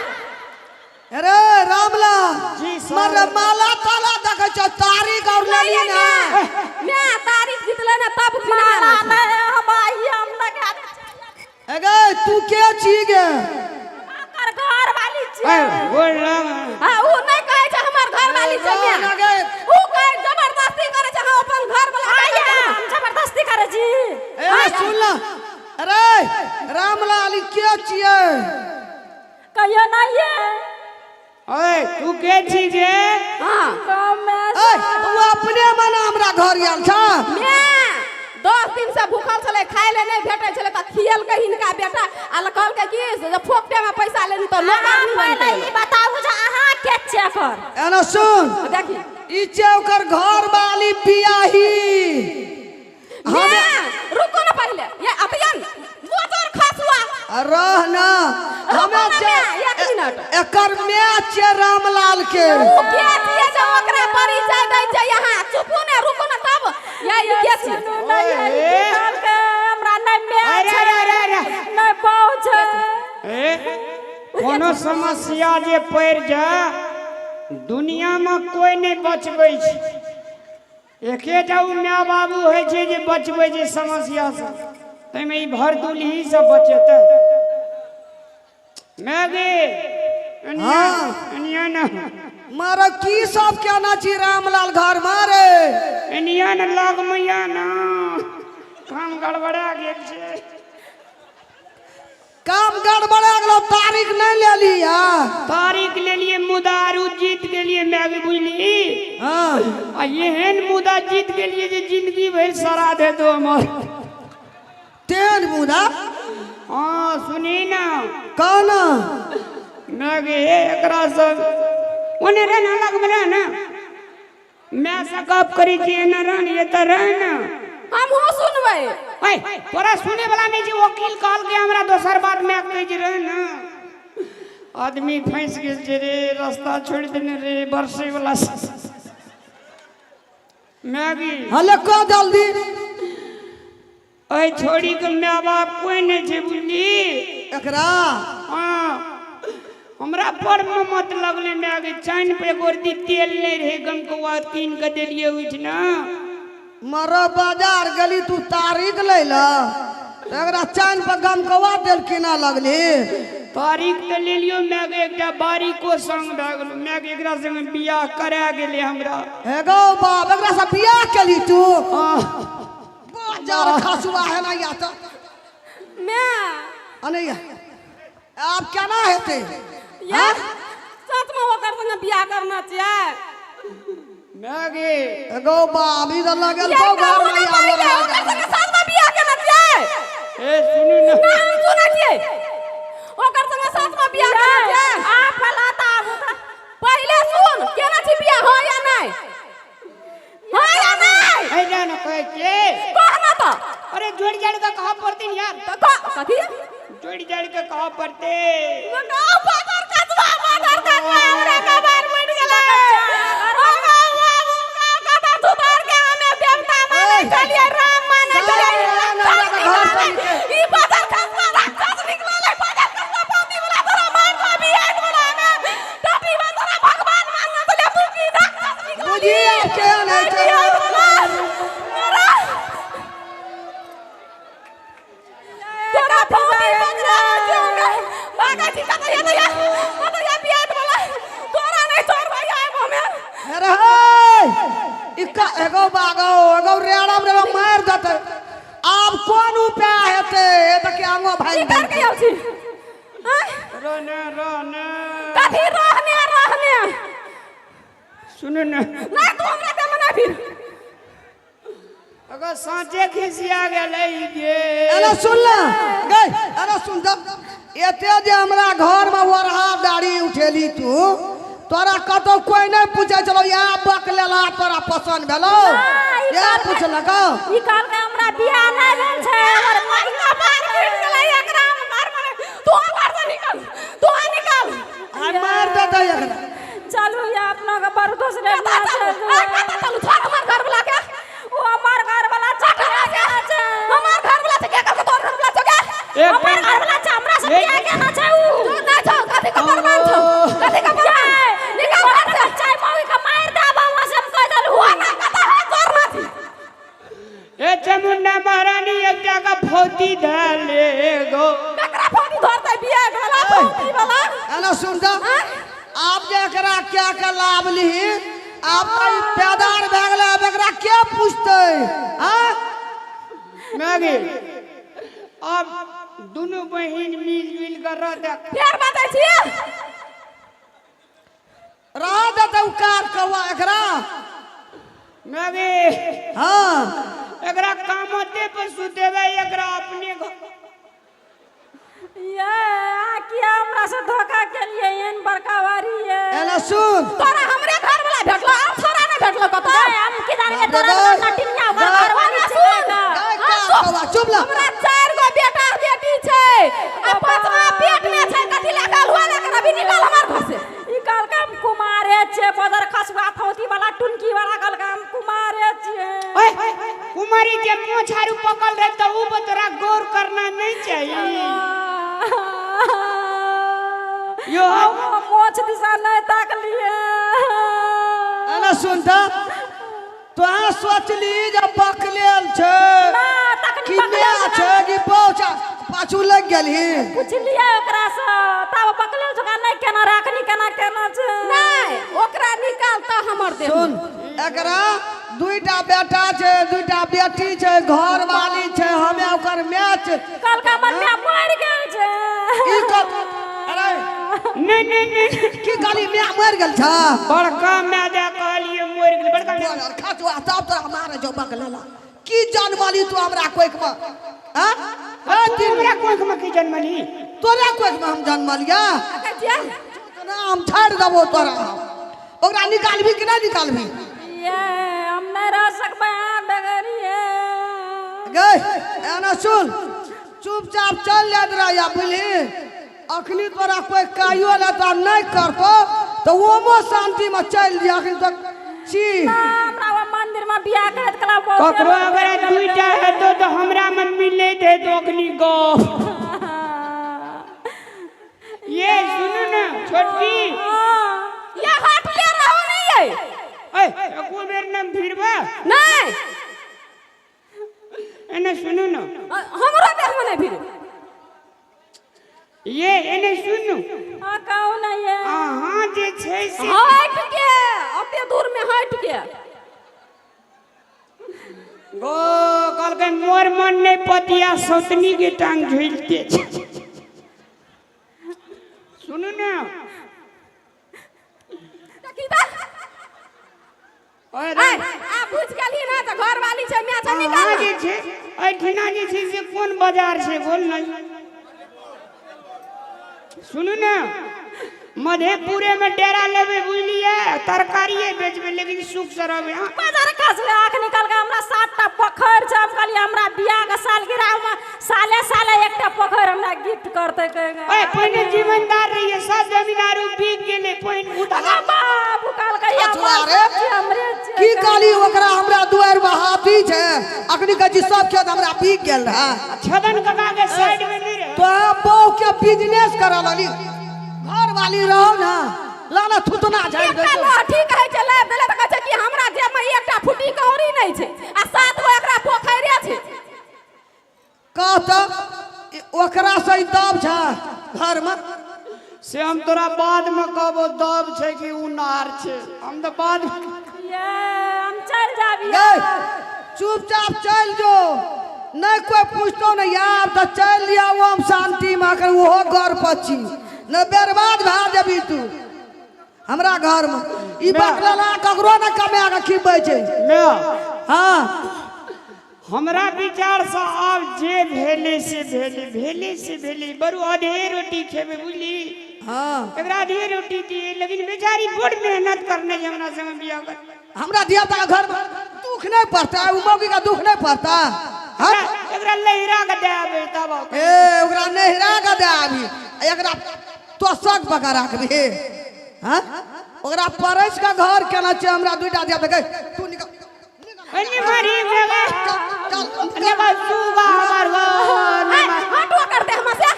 [SPEAKER 1] अरे रामलाल,
[SPEAKER 4] जी सर।
[SPEAKER 1] मर माला ताला देखै छौ, तारीख और लेली ना?
[SPEAKER 3] मैं तारीख जीतले ने तब
[SPEAKER 5] माला
[SPEAKER 3] किनबे।
[SPEAKER 5] नहि, हम आई हम लगा दै छियै।
[SPEAKER 1] ए गे, तू के छी गे?
[SPEAKER 5] ओकर घर वाली
[SPEAKER 4] ऐ,
[SPEAKER 5] छियै।
[SPEAKER 4] गोर लग।
[SPEAKER 3] हां, उ नहि कहै छै हमर घर वाली छै।
[SPEAKER 1] ना,
[SPEAKER 3] मैं
[SPEAKER 1] ना गे।
[SPEAKER 3] उ कहै जबरदस्ती करै छै, हम अपन घर वाला
[SPEAKER 5] आइया हम जबरदस्ती करै छी।
[SPEAKER 1] ए सुन ना, अरे रामलाल, ई के छियै?
[SPEAKER 5] कहियो नहीं ये।
[SPEAKER 4] ऐ, तू के छी गे?
[SPEAKER 3] हां।
[SPEAKER 5] कम
[SPEAKER 1] ए, तू अपने मन हमरा घर आयल छ?
[SPEAKER 3] मैं 10 दिन से भूखल छलै, खाय ले नहि भेटै छलै तऽ खियलकै हिनका बेटा आ कहलकै कि से जे फोकटे में पैसा लेनी तऽ लोक
[SPEAKER 5] अहाँ
[SPEAKER 3] आदमी
[SPEAKER 5] पहिले
[SPEAKER 3] बनतै।
[SPEAKER 5] ई बताबू जे अहाँ के छियै एकर?
[SPEAKER 1] एना सुन।
[SPEAKER 3] देखी।
[SPEAKER 1] ई छै ओकर घर वाली बियाही।
[SPEAKER 3] मैं रुको ना पहिले, ये अतयन मोटर खसुआ।
[SPEAKER 1] रह ना, हमे
[SPEAKER 3] रुको ना
[SPEAKER 1] छै
[SPEAKER 3] मैं, एक मिनट।
[SPEAKER 1] एकर my छै रामलाल के।
[SPEAKER 3] उ के छियै जे ओकरा परिचय दै छै? यहाँ चुपू ने, रुको ने तब। ये ई के छियै?
[SPEAKER 5] सुनू नहि,
[SPEAKER 4] ओए।
[SPEAKER 5] ई कहलकै हमरा नहि my
[SPEAKER 4] अरे,
[SPEAKER 5] छै,
[SPEAKER 4] अरे, अरे, अरे।
[SPEAKER 5] नहि बाउ छै।
[SPEAKER 4] ए, कोनो समस्या जे पड़ि जाय दुनिया में कोई नहीं बचबै छै। एकेटा ओ my बाबू होइ छै जे बचबै छै समस्यासँ, ताहिमे ई भरदुलही सब बचेतै? माय गे, एनिया।
[SPEAKER 1] हाँ।
[SPEAKER 4] एनिया न।
[SPEAKER 1] मारो की सब केना छी रामलाल घर मारे?
[SPEAKER 4] एनिया न, लग मैया न, काम गड़बड़ा गेल छै।
[SPEAKER 1] काम गड़बड़ा गेलो, तारीख नहीं लेली है?
[SPEAKER 4] तारीख लेलिए, मुदा आरू जीत गेलिए माय गे, बुझली?
[SPEAKER 1] हाँ।
[SPEAKER 4] आ एहन मुदा जीत गेलिए जे जिंदगी भरि श्राद्ध हेतौ हमर।
[SPEAKER 1] तेन मुदा?
[SPEAKER 4] हाँ, सुनी ना।
[SPEAKER 1] कहना।
[SPEAKER 4] माय गे, एकरा सब ओने रह ना, लग में रह ना, माय से गप करै छी, एना रह ने, एतऽ रह ना।
[SPEAKER 3] हमहूँ सुनबै।
[SPEAKER 4] ऐ, तोरा सुने वाला नहि छै। वकील कहलकै हमरा दोसर बात, माय कहै छै रह ना। आदमी फँसि गेल छै रे, रास्ता छोड़ि देने रे बरसै वाला। माय गे।
[SPEAKER 1] हले कह जल्दी।
[SPEAKER 4] एहि छोड़ीके माय बाप कोइ नहि छै, बुझली?
[SPEAKER 1] एकरा?
[SPEAKER 4] हाँ, हमरा बड़ ममत लगलै माय गे। चानि पे एको रत्ती तेल नहि रहै, गमकौआ कीन कऽ देलियै ओहिठिना।
[SPEAKER 1] मरो बाजार गेली तू तारीख लै ल, एकरा चानि पर गमकौआ तेल कीना लगली।
[SPEAKER 4] तारीख तऽ लेलियो माय गे, एकटा बारीको संग भए गेलो माय गे, एकरा संगे बियाह करा गेलै हमरा।
[SPEAKER 1] हे गौ बाप, एकरा से बियाह केली तू?
[SPEAKER 4] हाँ।
[SPEAKER 1] बाजार खसुआ है ना या तऽ
[SPEAKER 3] मैं
[SPEAKER 1] अने आब केना हेतै?
[SPEAKER 3] ये सच में ओकर संगे बियाह करना छियै?
[SPEAKER 4] माय गे।
[SPEAKER 1] एगो बाप, ई तऽ लगल
[SPEAKER 3] ये
[SPEAKER 1] तो घर
[SPEAKER 3] कहू
[SPEAKER 1] में
[SPEAKER 3] ने
[SPEAKER 1] आबो
[SPEAKER 3] पहिले,
[SPEAKER 1] रहल।
[SPEAKER 3] ओकर संगे सच में बियाह करना छियै?
[SPEAKER 4] ए, सुनू ने।
[SPEAKER 3] ना, हम सुनै छियै, ओकर संगे सच में बियाह करना छियै?
[SPEAKER 5] आ फलाता आबू तऽ।
[SPEAKER 3] पहिले सुन, केना छी बियाह, हो या नहि, हो या नहि?
[SPEAKER 4] एहि जा ने कहै छियै।
[SPEAKER 3] कह ना तऽ।
[SPEAKER 4] अरे, जोड़ि जाड़ि कऽ कहऽ पड़तै ने यार।
[SPEAKER 3] तऽ कह, कथी?
[SPEAKER 4] जोड़ि जाड़ि कऽ कहऽ पड़तै।
[SPEAKER 3] बाजार कसबा, बाजार कसबा, हमरा कबार मुड़ि गेलै। ओ गौ बाबू, कथा सुधार के हमे देवता मानै छलियै, राम मानै छलियै, ई बाजार कसबा राक्षस निकलल है। बाजार कसबा पाती वाला, तोरा मार दो अभी आइ वाला हमे टटी में। तोरा भगवान मानने छलियै, तू की राक्षस निकलल?
[SPEAKER 1] बुझी आब केहन बागो गौ रेड़म रे मारि देतै। आब कोन उपाय हेतै? देखिए आंगो
[SPEAKER 3] की
[SPEAKER 1] भागि
[SPEAKER 3] कर के आयल छी? आँय?
[SPEAKER 4] रहने रहने।
[SPEAKER 3] कथी रहने रहने?
[SPEAKER 4] सुनू ने।
[SPEAKER 3] नहीं, तू हमरा दे मना फिर।
[SPEAKER 4] अगर साँचे खिसिया गेलै गे।
[SPEAKER 1] अरे सुन ले गई, अरे सुन जा, एते जे हमरा घर में ओढ़ा दाढ़ी उठेली तू, तोरा कतौ कोई नहीं पूछे चलो या बक लेला तोरा पसंद भेलो?
[SPEAKER 5] ना, ई
[SPEAKER 1] या
[SPEAKER 5] कहलकै-
[SPEAKER 1] पूछलक?
[SPEAKER 5] ई कहलकै हमरा बियाह नहि भेल छै, हमर
[SPEAKER 3] मरना मार पीट गेलै एकरा मार मार। तू घर से निकल, तू निकल।
[SPEAKER 1] आ मार देतै एकरा।
[SPEAKER 5] चलू या अपना के बड़ दोसरे
[SPEAKER 3] कतऽ चलू? आ, कतऽ चलू? छोड़ हमर घर वाला के।
[SPEAKER 5] ओ हमर घर वाला छै।
[SPEAKER 3] हमर घर वाला छै के? कहलकै तोहर घर वाला छौ के?
[SPEAKER 4] एक
[SPEAKER 5] हमर
[SPEAKER 4] मिनट।
[SPEAKER 5] घर वाला छै, हमरा से बियाह केना छै उ?
[SPEAKER 3] तू नहि छौ, कथी के प्रमाण छौ? कथी के प्रमाण? निकल घर से।
[SPEAKER 5] चाय मौगी के मारि देब हम, से हम कहि देलहुँ।
[SPEAKER 3] हुआ ना कतऽ है तोहर नाती?
[SPEAKER 4] ए चामुंडा महारानी, एकटा का फौती धऽ ले गो।
[SPEAKER 3] ककरा फौती धरतै? बियाह भेला फौती वाला?
[SPEAKER 1] एना सुन जा, आब जे एकरा क्या के लाभ लिही, आब तऽ ई पैदार भए गेलै, आब एकरा के पूछतै? आँ?
[SPEAKER 4] मैगी, अब दुनू बहिन मिल जुल कर रहते।
[SPEAKER 3] फेर बतै छियै।
[SPEAKER 1] रह देतै उ कार कौआ एकरा।
[SPEAKER 4] मैगी।
[SPEAKER 1] हाँ।
[SPEAKER 4] एकरा कामते पर सुतेबै एकरा अपने घर।
[SPEAKER 5] ये अहाँ किया हमरा से धोखा केलिए एहन बड़का भारी ये?
[SPEAKER 1] एना सुन।
[SPEAKER 3] तोरा हमरे घर वाला भेटलो, आर छोरा नहि भेटलो कतौ?
[SPEAKER 5] नहीं, हम की जाने
[SPEAKER 1] बाप रे,
[SPEAKER 5] तोरा
[SPEAKER 1] गई।
[SPEAKER 5] नटिनिया ओकर
[SPEAKER 1] गई।
[SPEAKER 5] घरवाली
[SPEAKER 3] सुन।
[SPEAKER 5] छै का।
[SPEAKER 1] गई कार कौआ, चुप ला।
[SPEAKER 3] हमरा 4 गो बेटा बेटी छै आ 5वां पेट में छै। कथी लए कहल हुआ लए अभी निकल हमर घर से।
[SPEAKER 5] ई कहलकै हम कुमारे छियै, बदर खसुआ फौती वाला टुनकी वाला कहलकै हम कुमारे छियै।
[SPEAKER 4] ओए कुमारी जे मोछ आरू पकड़ रहे तो ऊ पर तोरा गौर करना नहीं चाहिए। यो।
[SPEAKER 5] हम मोछ दिशा नहीं ताकलिए।
[SPEAKER 1] एना सुन तऽ तोहाँ सोचली जे बकलेल छै
[SPEAKER 5] ना, तखनी
[SPEAKER 1] कि
[SPEAKER 5] बकलेल
[SPEAKER 1] माय छै कि बौ छै, पाछू लागि गेलही?
[SPEAKER 5] पुछलिए ओकरा से तब बकलेल छौ नहीं केना राखनी केना केना छै।
[SPEAKER 3] नहि, ओकरा निकाल तऽ हमर देह।
[SPEAKER 1] सुन, एकरा दुईटा बेटा छै, दुईटा बेटी छै, घर वाली छै, हमे ओकर माय छै।
[SPEAKER 5] कहलकै हमर माय मरि गेल छै।
[SPEAKER 1] ई कह, अरे।
[SPEAKER 4] नहीं नहीं नहीं।
[SPEAKER 1] की कहली, माय मरि गेल छ?
[SPEAKER 4] बड़का माय दे कहलिए मरि गेल बड़का माय।
[SPEAKER 1] खचुआ तब तोरा मारे जो बकलेला। की जनमली तू हमरा कोइक में? आँ? ए,
[SPEAKER 4] तू
[SPEAKER 1] दिन
[SPEAKER 4] हमरा कोख में की जनमली?
[SPEAKER 1] तोरा कोइक में हम जनमलिया?
[SPEAKER 3] कहै छियै।
[SPEAKER 1] ना, हम छाड़ि देबो तोरा हम। ओकरा निकालबी कि नहि निकालबी?
[SPEAKER 5] ये हम नहीं रह सकबै अहाँ बगैर ये।
[SPEAKER 1] गई, एना सुन, चुपचाप चल जाइत रह, बुझली? अखनी तोरा कोई कहियो ले तोरा नहीं करतो तो ओमो शांति में चल जा। अखनी तक छी।
[SPEAKER 5] ना, हमरा ओ मंदिर में बियाह करैत कला बहुते
[SPEAKER 4] ककरो अगर दुईटा हेतो तो हमरा में मिले दे तो अखनी गप। ये सुनू ना छोटकी।
[SPEAKER 5] हाँ।
[SPEAKER 3] ये हट ले रहो नहीं ये।
[SPEAKER 4] ए एको बेर न भिड़बा।
[SPEAKER 3] नहीं।
[SPEAKER 4] एने सुनू ना।
[SPEAKER 3] हमरो देह में नहीं भिड़े।
[SPEAKER 4] ये एने सुनू।
[SPEAKER 5] हाँ, कहू ना ये।
[SPEAKER 4] अहाँ जे छै से
[SPEAKER 3] हट के ओते दूर में हट के।
[SPEAKER 4] गो कहलकै मोर मन नहीं पतिया सौतनी के टांग झुलते छै। सुनू ना।
[SPEAKER 3] देखी तऽ।
[SPEAKER 4] ओए
[SPEAKER 3] ऐ, आ बुझ गेलही ना तऽ घरवाली छै, माय छै, निकाल।
[SPEAKER 4] अहाँ जे छै एहिठिना जे छै से कोन बाजार छै बोल ने? सुनू ने, मधेपुरे में डेरा लेबै बुझलियै, तरकारिए बेचबै, लेकिन सुख से रहबै। हाँ।
[SPEAKER 5] बाजार खसले आँख निकल के हमरा 7टा पोखरि छै। हम कहलियै हमरा बियाह के सालगिरह में साले साले एकटा पोखरि हमरा गिफ्ट करतै कहिके।
[SPEAKER 4] ओए पहिने जीवनदार रहियै, सब जमीन आरू बिक गेलै, पहिने उधार।
[SPEAKER 5] बाबू कहलकै
[SPEAKER 1] खचुआ
[SPEAKER 5] हमर
[SPEAKER 1] रे।
[SPEAKER 5] सब छी, हमरे छियै।
[SPEAKER 1] की कहली ओकरा, हमरा दुआरि में हाथी छै, अखनी कहै छी सब खेत हमरा बिक गेल रहै।
[SPEAKER 4] छदन काका के साइड में नहीं रहे।
[SPEAKER 1] तो बहु के बिजनेस करऽ लगली, घर वाली रहो ना, लाना थुतना झाड़ि
[SPEAKER 3] एकटा
[SPEAKER 1] दै छौ।
[SPEAKER 3] लहठी कहै छै लाबि देलै तऽ कहै छै कि हमरा जेब में एकटा फुटी कौड़ी नहि छै आ 7 गो एकरा पोखरिए छै।
[SPEAKER 1] कह तऽ ओकरा से ई दब छै घर में?
[SPEAKER 4] से हम तोरा बाद में कहबो दब छै कि उ नार छै, हम तऽ बाद में।
[SPEAKER 5] ये हम चलि जाबी
[SPEAKER 1] गै चुपचाप चलि जो नहि कोइ पूछतो नहि आब तऽ चलि आउ हम शान्तिमे अखन ओहो घर पर छी नहि बर्बाद भए जेबी तू हमरा घरमे ई बकलेला ककरो नहि कमा कऽ खिबै छै
[SPEAKER 4] माय
[SPEAKER 1] हँ
[SPEAKER 4] हमरा विचारसँ आब जे भेलै से भेलै भेलै से भेलै बरू आधे रोटी खेबै बुझली
[SPEAKER 1] हँ
[SPEAKER 4] एकरा आधे रोटी दिए लेकिन बेचारी बड़ मेहनत करने छै हमरा संगे बियाह कर
[SPEAKER 1] हमरा धिया पुता के घरमे दुख नहि पड़ता ओ मौगी के दुख नहि पड़ता हँ
[SPEAKER 4] एकरा लहिरा के दे आबै तब आओ।
[SPEAKER 1] ए ओकरा नहिरा के दे आबी आ एकरा तोसक पका राखबी हँ ओकरा परसि के घर केना छै हमरा दुइटा धिया पुता के तू निकल
[SPEAKER 4] एने मारी मेवा
[SPEAKER 1] चल चल
[SPEAKER 4] ने बा सुगा हमर गो ने
[SPEAKER 3] ए, हटो कर दे हमरा से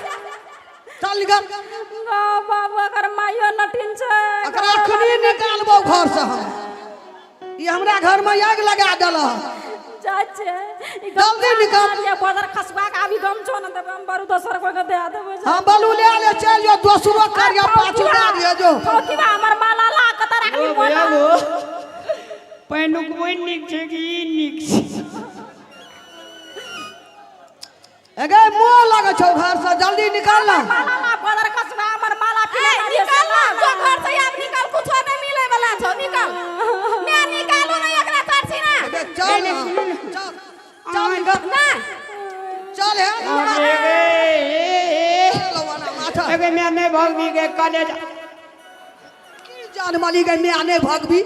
[SPEAKER 1] चल निकल
[SPEAKER 3] गो बाबू अगर माइयो नटिन छै
[SPEAKER 1] एकरा अखनी निकालबो घर से हम ई हमरा घर में आगि लगा देलक
[SPEAKER 3] चाचे ई
[SPEAKER 1] जल्दी निकाल।
[SPEAKER 3] ये बदर खसबा के अभी गमछो न देबै हम बरू दोसर कोई के दे देबै
[SPEAKER 1] हम बलू ले ले चल जो दोसरो करिया पाछू दे दिए जो
[SPEAKER 3] फौकीबा हमर माला ला के त राखली मोला
[SPEAKER 4] पहिनुकबो नीक छै कि ई नीक छै
[SPEAKER 1] एगे मोह लगै छौ घर से जल्दी निकाल ना
[SPEAKER 3] माला ला बदर खसबा हमर माला पिला निकाल ना जो घर से आब निकाल कुछो नहीं मिले वाला छौ निकाल मैं निकालू नहीं एकरा चाची ना
[SPEAKER 1] एगे चल ना चल चल निकल
[SPEAKER 3] ना
[SPEAKER 1] चल हे
[SPEAKER 4] अरे ए, ए,
[SPEAKER 1] लवाना माथा
[SPEAKER 4] ए, एगे मैं नहीं भगवी के कॉलेज
[SPEAKER 1] की जान माली के मैं नहीं भगबी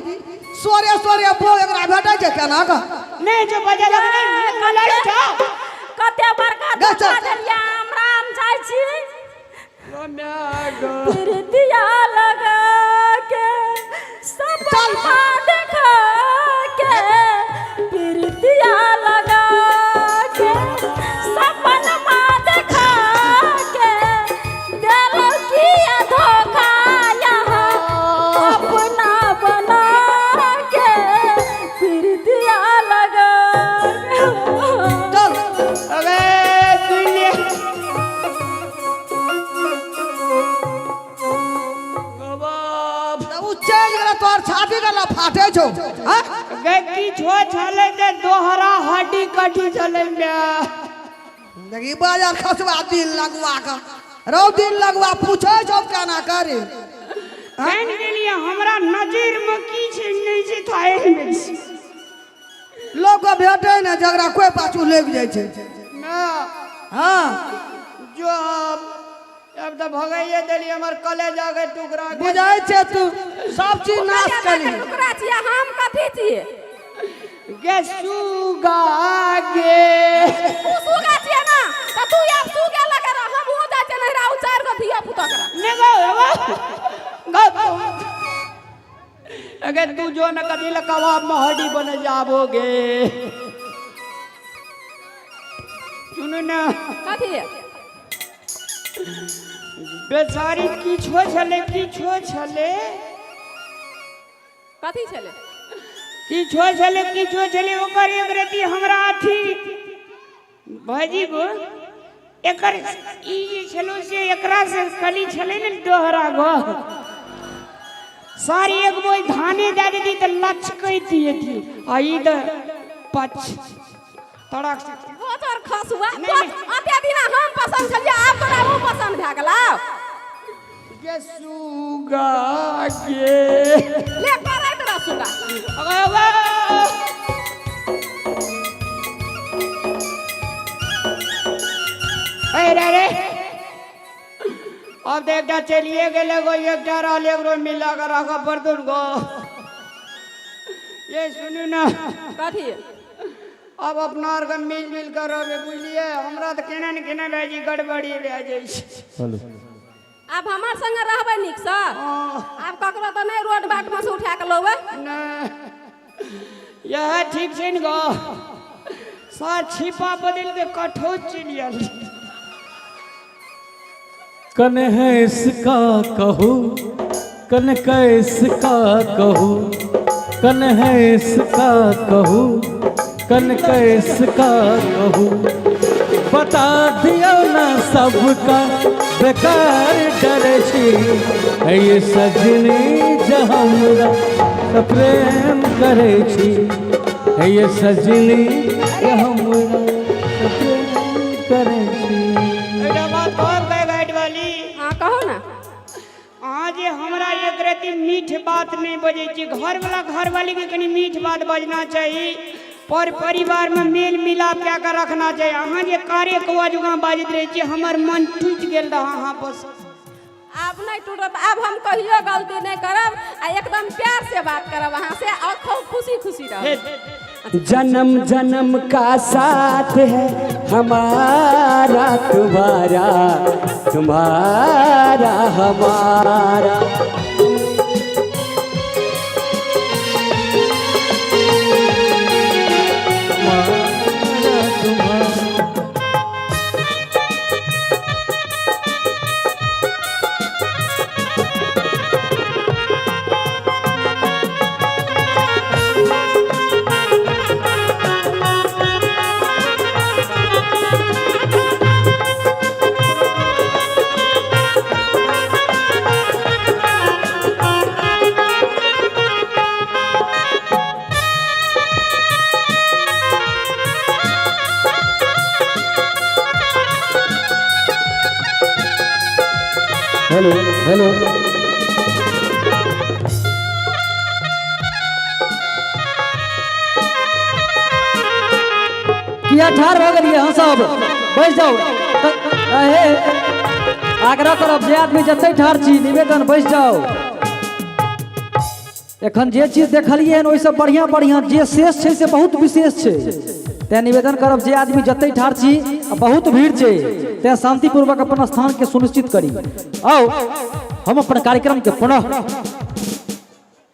[SPEAKER 1] सोरे सोरे बो एकरा भेटै छै केना के
[SPEAKER 4] नहीं जो बजे लगने लड़ी छौ
[SPEAKER 5] कते बड़का
[SPEAKER 1] गे चल।
[SPEAKER 5] धोखा देलियै हमरा हम जाइ छी प्रीतिया लगा के सपना देखा के प्रीतिया लगा के सपना देखा के देलो किया धोखा यहाँ अपना बना के प्रीतिया लगा के।
[SPEAKER 1] चल
[SPEAKER 4] अबे सुन
[SPEAKER 1] उ चलि गेलै तोहर छाती के फाटे छौ हाँ?
[SPEAKER 4] गे किछो छलै तऽ दोहरा हड्डी कटी छलै माय
[SPEAKER 1] देखी बाजार खसवा दिल लगवा के रौ दिल लगवा पूछे छौ केना करे
[SPEAKER 4] जानि गेलियै हमरा नजरिमे की छै नहि छै थाहे नहि छै
[SPEAKER 1] लोक के भेटे ने झगड़ा कोई पाछू लागि जाइ छै
[SPEAKER 4] माय
[SPEAKER 1] हाँ
[SPEAKER 4] जो हम अब तऽ भगाइए देलियै हमर कलेजा के टुकड़ा के
[SPEAKER 1] बुझाइ छै तू सब चीज नाश करी
[SPEAKER 3] टुकड़ा छियै हम कथी छियै
[SPEAKER 4] गे सुगा गे
[SPEAKER 3] तू सुगा छियै ना तऽ तू आब सुगे लगे रह हमहूँ जाइ छियै नहिरा उ चारि गो धिया पुता करा
[SPEAKER 4] ने गो गो अगर तू जो न कभी ल कबाब में हड्डी बन जाबोगे सुनू ना
[SPEAKER 3] कथी
[SPEAKER 4] बेचारी किछो छलै किछो छलै
[SPEAKER 3] कथी छलै
[SPEAKER 4] किछो छलै किछो छलै ओकर एक रति हमरा अथी भाजी गो एकर ई जे छलो से एकरा से कली छलै ने दोहरा गो सारी एक बोझ धाने दए देती तऽ लचकैती अथी आ ई तऽ पछ तड़क से
[SPEAKER 3] वो तोर खसुआ
[SPEAKER 4] नहीं, नहीं।
[SPEAKER 3] अते दिना हम पसंद छलियै आब तोरा ओ पसंद भए गेलौ
[SPEAKER 4] गे सुगा गे
[SPEAKER 3] ले करैत रह सुगा
[SPEAKER 4] अबे, अबे। ए रे रे अब तऽ एकटा चलिए गेलै गो एकटा रहल एकरो मिला कऽ राखऽ पड़तौ ने गो ये सुनू ने
[SPEAKER 3] कथी
[SPEAKER 4] अब अपना आरके मिल जुलि कऽ रहबै बुझलियै हमरा तऽ केना ने केना भए जाइ गड़बड़ी भए जाइ छै
[SPEAKER 2] हेलो
[SPEAKER 3] आब हमर संगे रहबै नीकसँ आब ककरो तऽ नहि रोड बाटमे से उठा कऽ लौबै
[SPEAKER 4] नहि इएह ठीक छै ने गो सात छिपा बदलि कऽ कठौत चलि आयल
[SPEAKER 6] कन है इसका कहू कन कैसका कहू कन है इसका कहू कन कैसका कहू बता दियो ना सबका बेकार डर छी है ये सजनी जहमरा तऽ प्रेम करै छी हे ये सजनी ये हमरा तऽ प्रेम करै छी।
[SPEAKER 4] एकटा बात कहब गाय वाली?
[SPEAKER 3] हाँ, कहू ने।
[SPEAKER 4] अहाँ जे हमरा एक रति मीठ बात नहि बजै छी। घरवला घरवालीके कनि मीठ बात बजना चाही, पर परिवारमे मेल मिलाप कए कऽ रखना चाही। अहाँ जे कारे कौआ जुगाँ बाजैत रहै छी, हमर मन टूटि गेल रहए अहाँ पर।
[SPEAKER 3] आब नहि टूटत। आब हम कहियो गलती नहि करब आ एकदम प्यार से बात करब अहाँ से और खूब खुशी खुशी रहब।
[SPEAKER 7] जन्म जन्म का साथ है हमारा तुम्हारा, तुम्हारा हमारा।
[SPEAKER 6] तुम्हारा तुम्हारा।
[SPEAKER 7] हेलो हेलो, किया ठाढ़ भऽ गेलियै हम सब? बैस जाउ। हे, आग्रह करब जे आदमी जते ठाढ़ छी, निवेदन, बैस जाउ। एखन जे चीज देखलियै हन, ओहिसँ बढ़िआँ बढ़िआँ जे शेष छै से बहुत विशेष छै। तेँ निवेदन करब जे आदमी जते ठाढ़ छी आ बहुत भीड़ छै, तेँ शांतिपूर्वक अपन स्थानके सुनिश्चित करी। आउ, हम अपन कार्यक्रमके पुनः